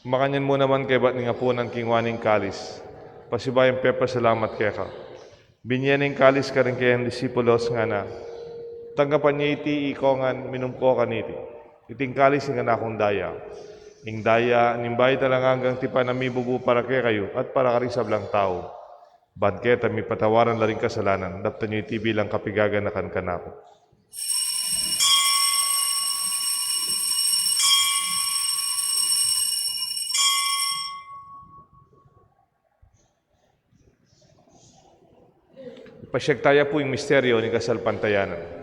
Makanyan mu naman kaybat ning apunan, kingwa ne ing kalis, pasibayu yang pepasalamat keka, binie ne ing kalis karing kayang disipulos, ngana: Tanggapan ye iti ikongan, minum ko kaniti. Iti ing kalis ning kanakung daya, ing daya ning bayu at alang anggang tipan, a mibubu para kekayu at para karing sablang tau, ban keta mipatawaran la ring kasalanan. Daptan yu iti bilang kapigaganakan kanaku. Pasiag taya pu ing misteryu ning kasalpantayanan.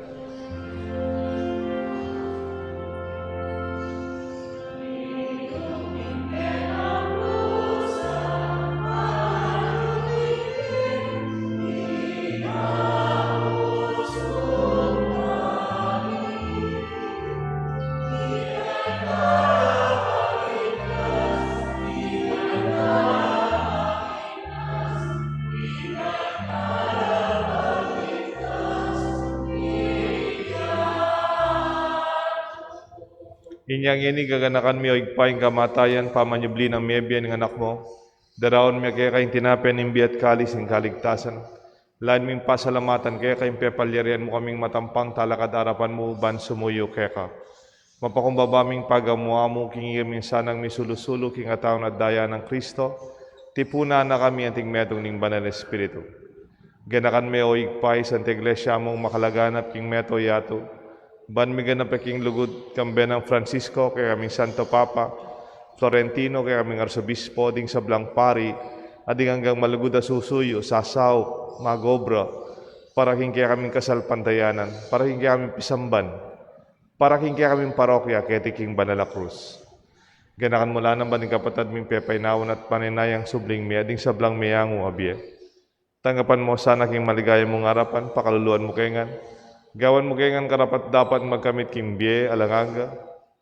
Inya ngeni, gaganakan mi, o Ibpa, ing kamatayan, pamanyubli nang mebie ning Anak mu, daraun mi keka ing tinape ning bie at kalis ning kaligtasan. Lain ming pasalamatan keka ing pepalyarian mu kaming matampang talakad king arapan mu ban sumuyu keka. Mapakumbaba ming pagamu-amu king ikami sanang misulu-sulu king katawan at daya nang Kristo, tipunan na kami anting metung ning Banal Espiritu. Ganakan me, o Ibpa, ing Santa Iglesia mung makalaganap king meto yatu, ban miganap ya king lugud, kambe nang Francisco, kekaming Santo Papa, Florentino, kekaming Arsobispo, ding sablang pari, at ding anggang malugud a susuyu, sasaup, mag-obra para king kekaming kasalpantayanan, para king kekaming pisamban, para king kekaming parokya keti king Banal a Krus. Ganakan mu la naman ding kapatad ming pepainawan at paninayang subling mie, ding sablang meangu a bie. Tanggapan mu sana king maligaya mung arapan, pakaluluan mu ke ngan, gawan mu ke ngan karapat-dapat magkamit king bie alang angga,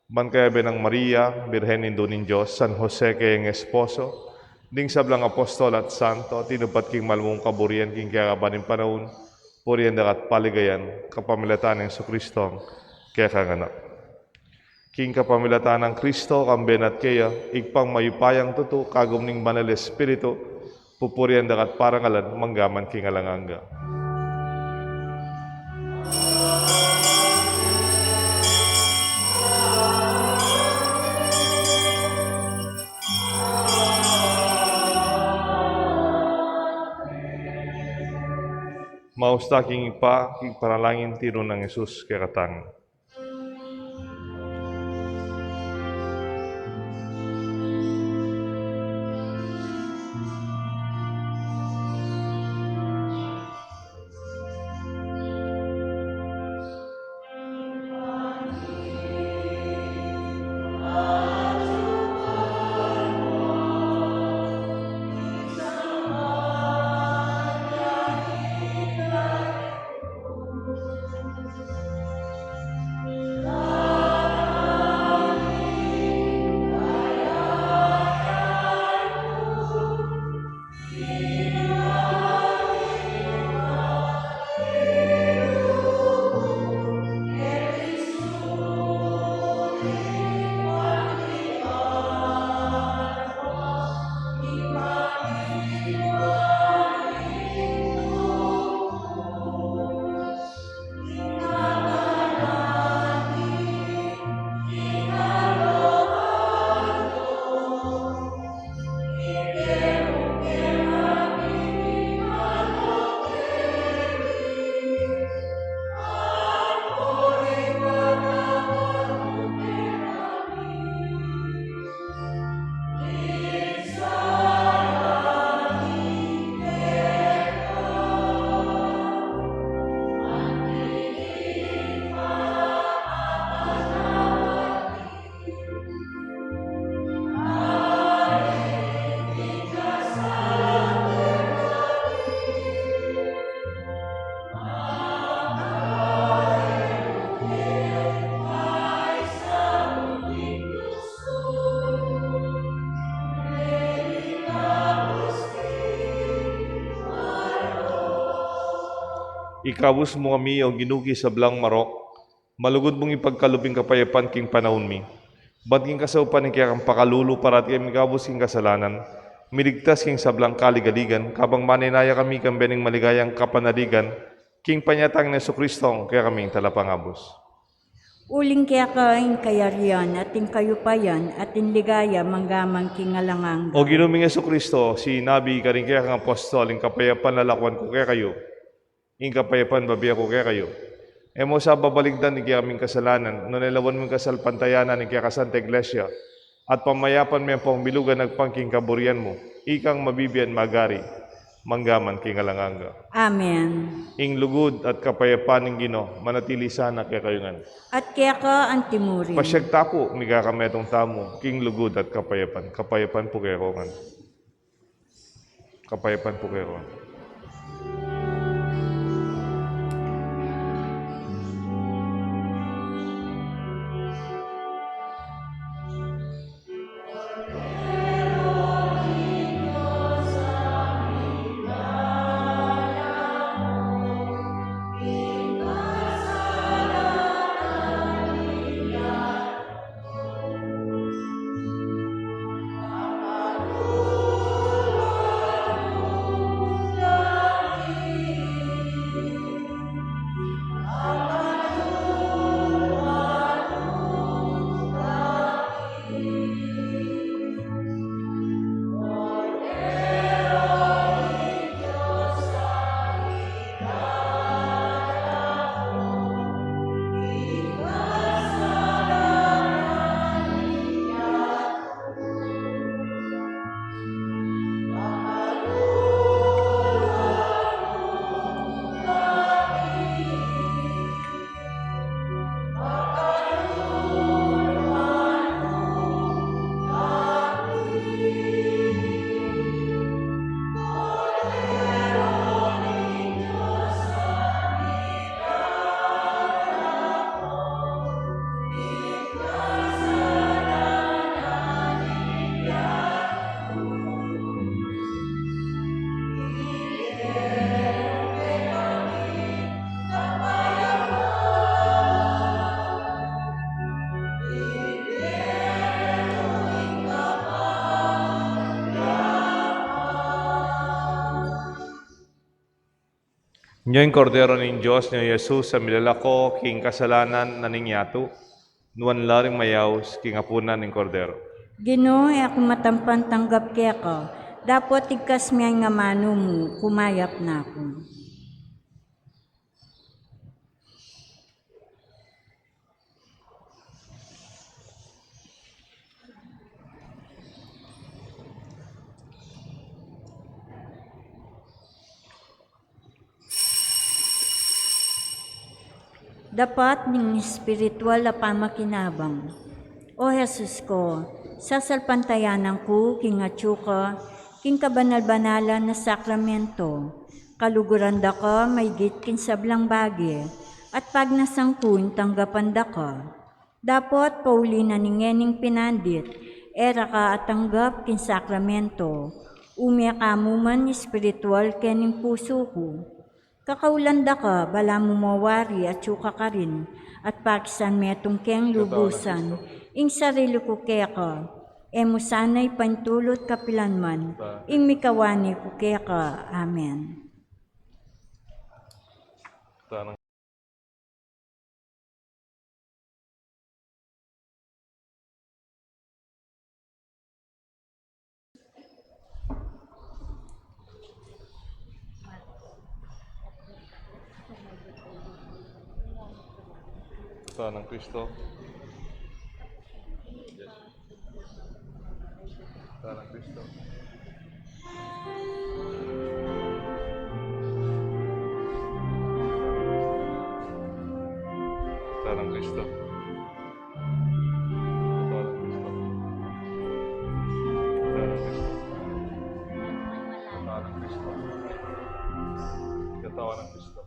ban kayabe nang Maria, Birhen Indu ning Dios, San Jose kayang esposo, ding sablang apostol at santo, tinupat king malmung kaburian king kekaban ning panaun, purian da ka at paligayan, kapamilatan nang Jesucristo, kekang Anak. King kapamilatan nang Kristo, kambe na at keya, Ibpang mayupayang tutu, kagum ning Banal Espiritu, pupurian da ka at parangalan, mangga man king alang angga. Maus ta king Ibpa, king panalangin tiru nang Jesus kekatang. Ikabus mu kami, O Ginu, king sablang marok, malugud mung ipagkalub ing kapayapan king panaun mi. Ban king kasaupan ning kekang pakalulu, parati kaming ikabus king kasalanan, miligtas king sablang kaligaligan, kabang manenaya kami king bie ning maligayang kapanaligan, king panyatang nang Jesucristo, kekaming Talapangabus. Uling keka ing kayarian, at ing kayupayan, at ing ligaya, mangga man king alang angga. O Ginu ming Jesucristo, sinabi karing kekang apostol, ing kapayapan lalakwan ku kekayu, ing kapayapan bibie ku kekayu. E mu sa babaligdan ing kekaming kasalanan, nune lawan mu ing kasalpantayanan ning kekang Santa Iglesia, at pamayapan me ampong bilugan agpang king kaburian mu, ikang mabibie at magari, mangga man king alang angga. Amen. Ing lugud at kapayapan ning Ginu, manatili sana kekayu ngan. At keka antimurin. Pasiag ta pu, mikakametung tamu king lugud at kapayapan. Kapayapan pu kekayu ngan. Kapayapan pu kekayu ngan. Nyo ing Kordero ning Dios, nyo Jesus, a milalako king kasalanan na ning yatu. Nuan la ring mayaus king apunan ning Kordero. Ginu, e ku matampan tanggap keka, dapot igkas me ing amanu mu, kumayap na ku. Dapat ning espiritual a pamakinabang. O Jesus ku, sasalpantayanan ku king atyu ka king kabanal-banalan a sakramento. Kaluguran da ka maigit king sablang bage, at pagnasan ku ing tanggapan da ka. Dapot pauli na ning ngening pinandit, e ra ka atanggap king sakramento, ume ka mu man espiritual kening pusu ku. Kakaulan da ka, balamu mawari atyu ka karin, at pakisan metung keng lubusan ing sarili ku keka, e mu sana ipaintulut kapilan man ing mikawani ku keka. Amen. Katawan ng Kristo. Katawan ng Kristo. Katawan ng Kristo. Katawan ng Kristo. Katawan ng Kristo. Katawan ng Kristo. Katawan ng Kristo.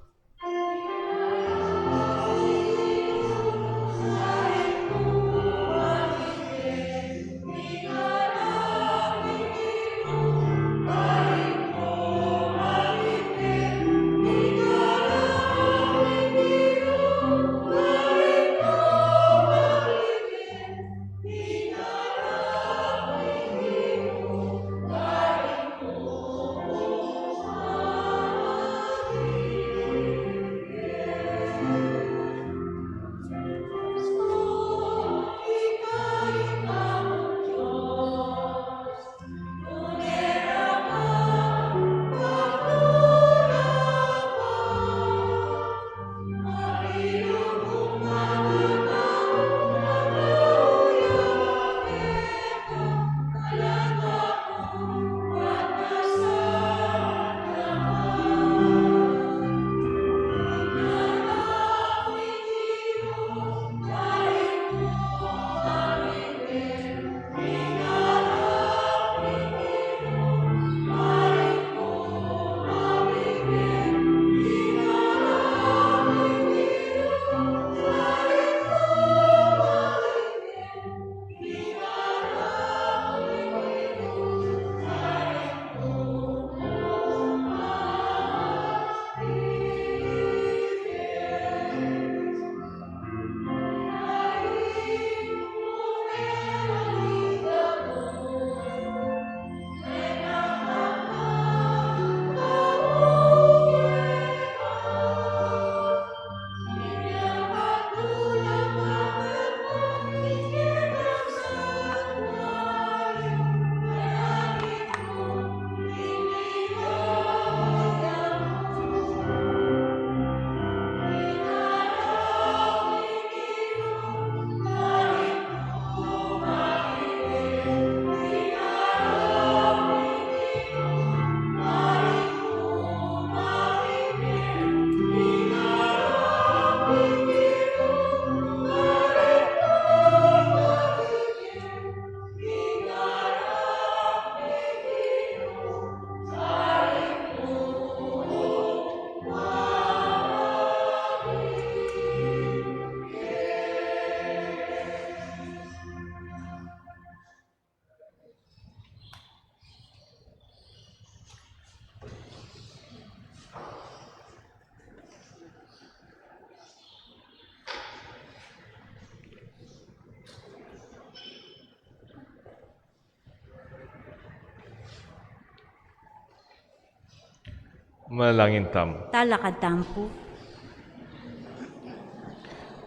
Manalangin tamu. Talakad tamu pu.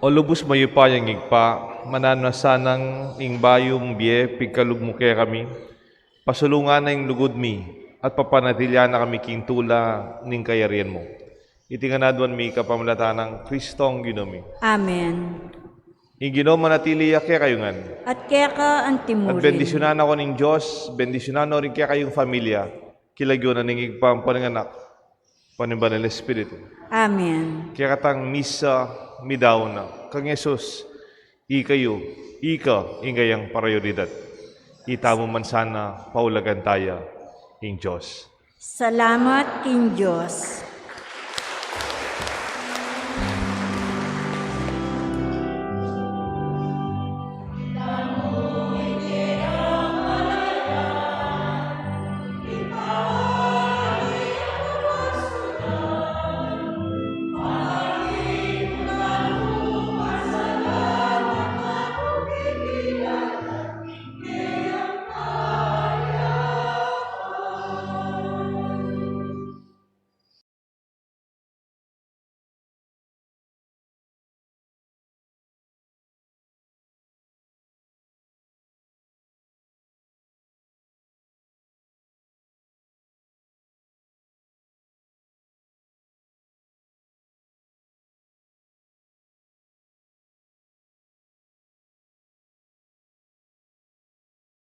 O lubus mayupayang Ibpa, mananu na sanang ing bayung bie pigkalub mu kekami, pasulungan na ing lugud mi, at papanatilian na kami king tula ning kayarian mu. Iti ngan aduan mi kapamilatan nang Kristong Ginu mi. Amen. Ing Ginu manatili ya kekayu ngan. At keka antimurin. At bendisyunan na kayu ning Dios, bendisyunan na rin kekayung familia, king lagyu na ning Ibpa, ampo ning Anak, ampo ning Banal a Espiritu. Amen. Kekatang misa, midaun na kang Jesus, ika yu, ika ing kayang prioridad. Itamu man sana paulagan taya ing Dios. Salamat king Dios.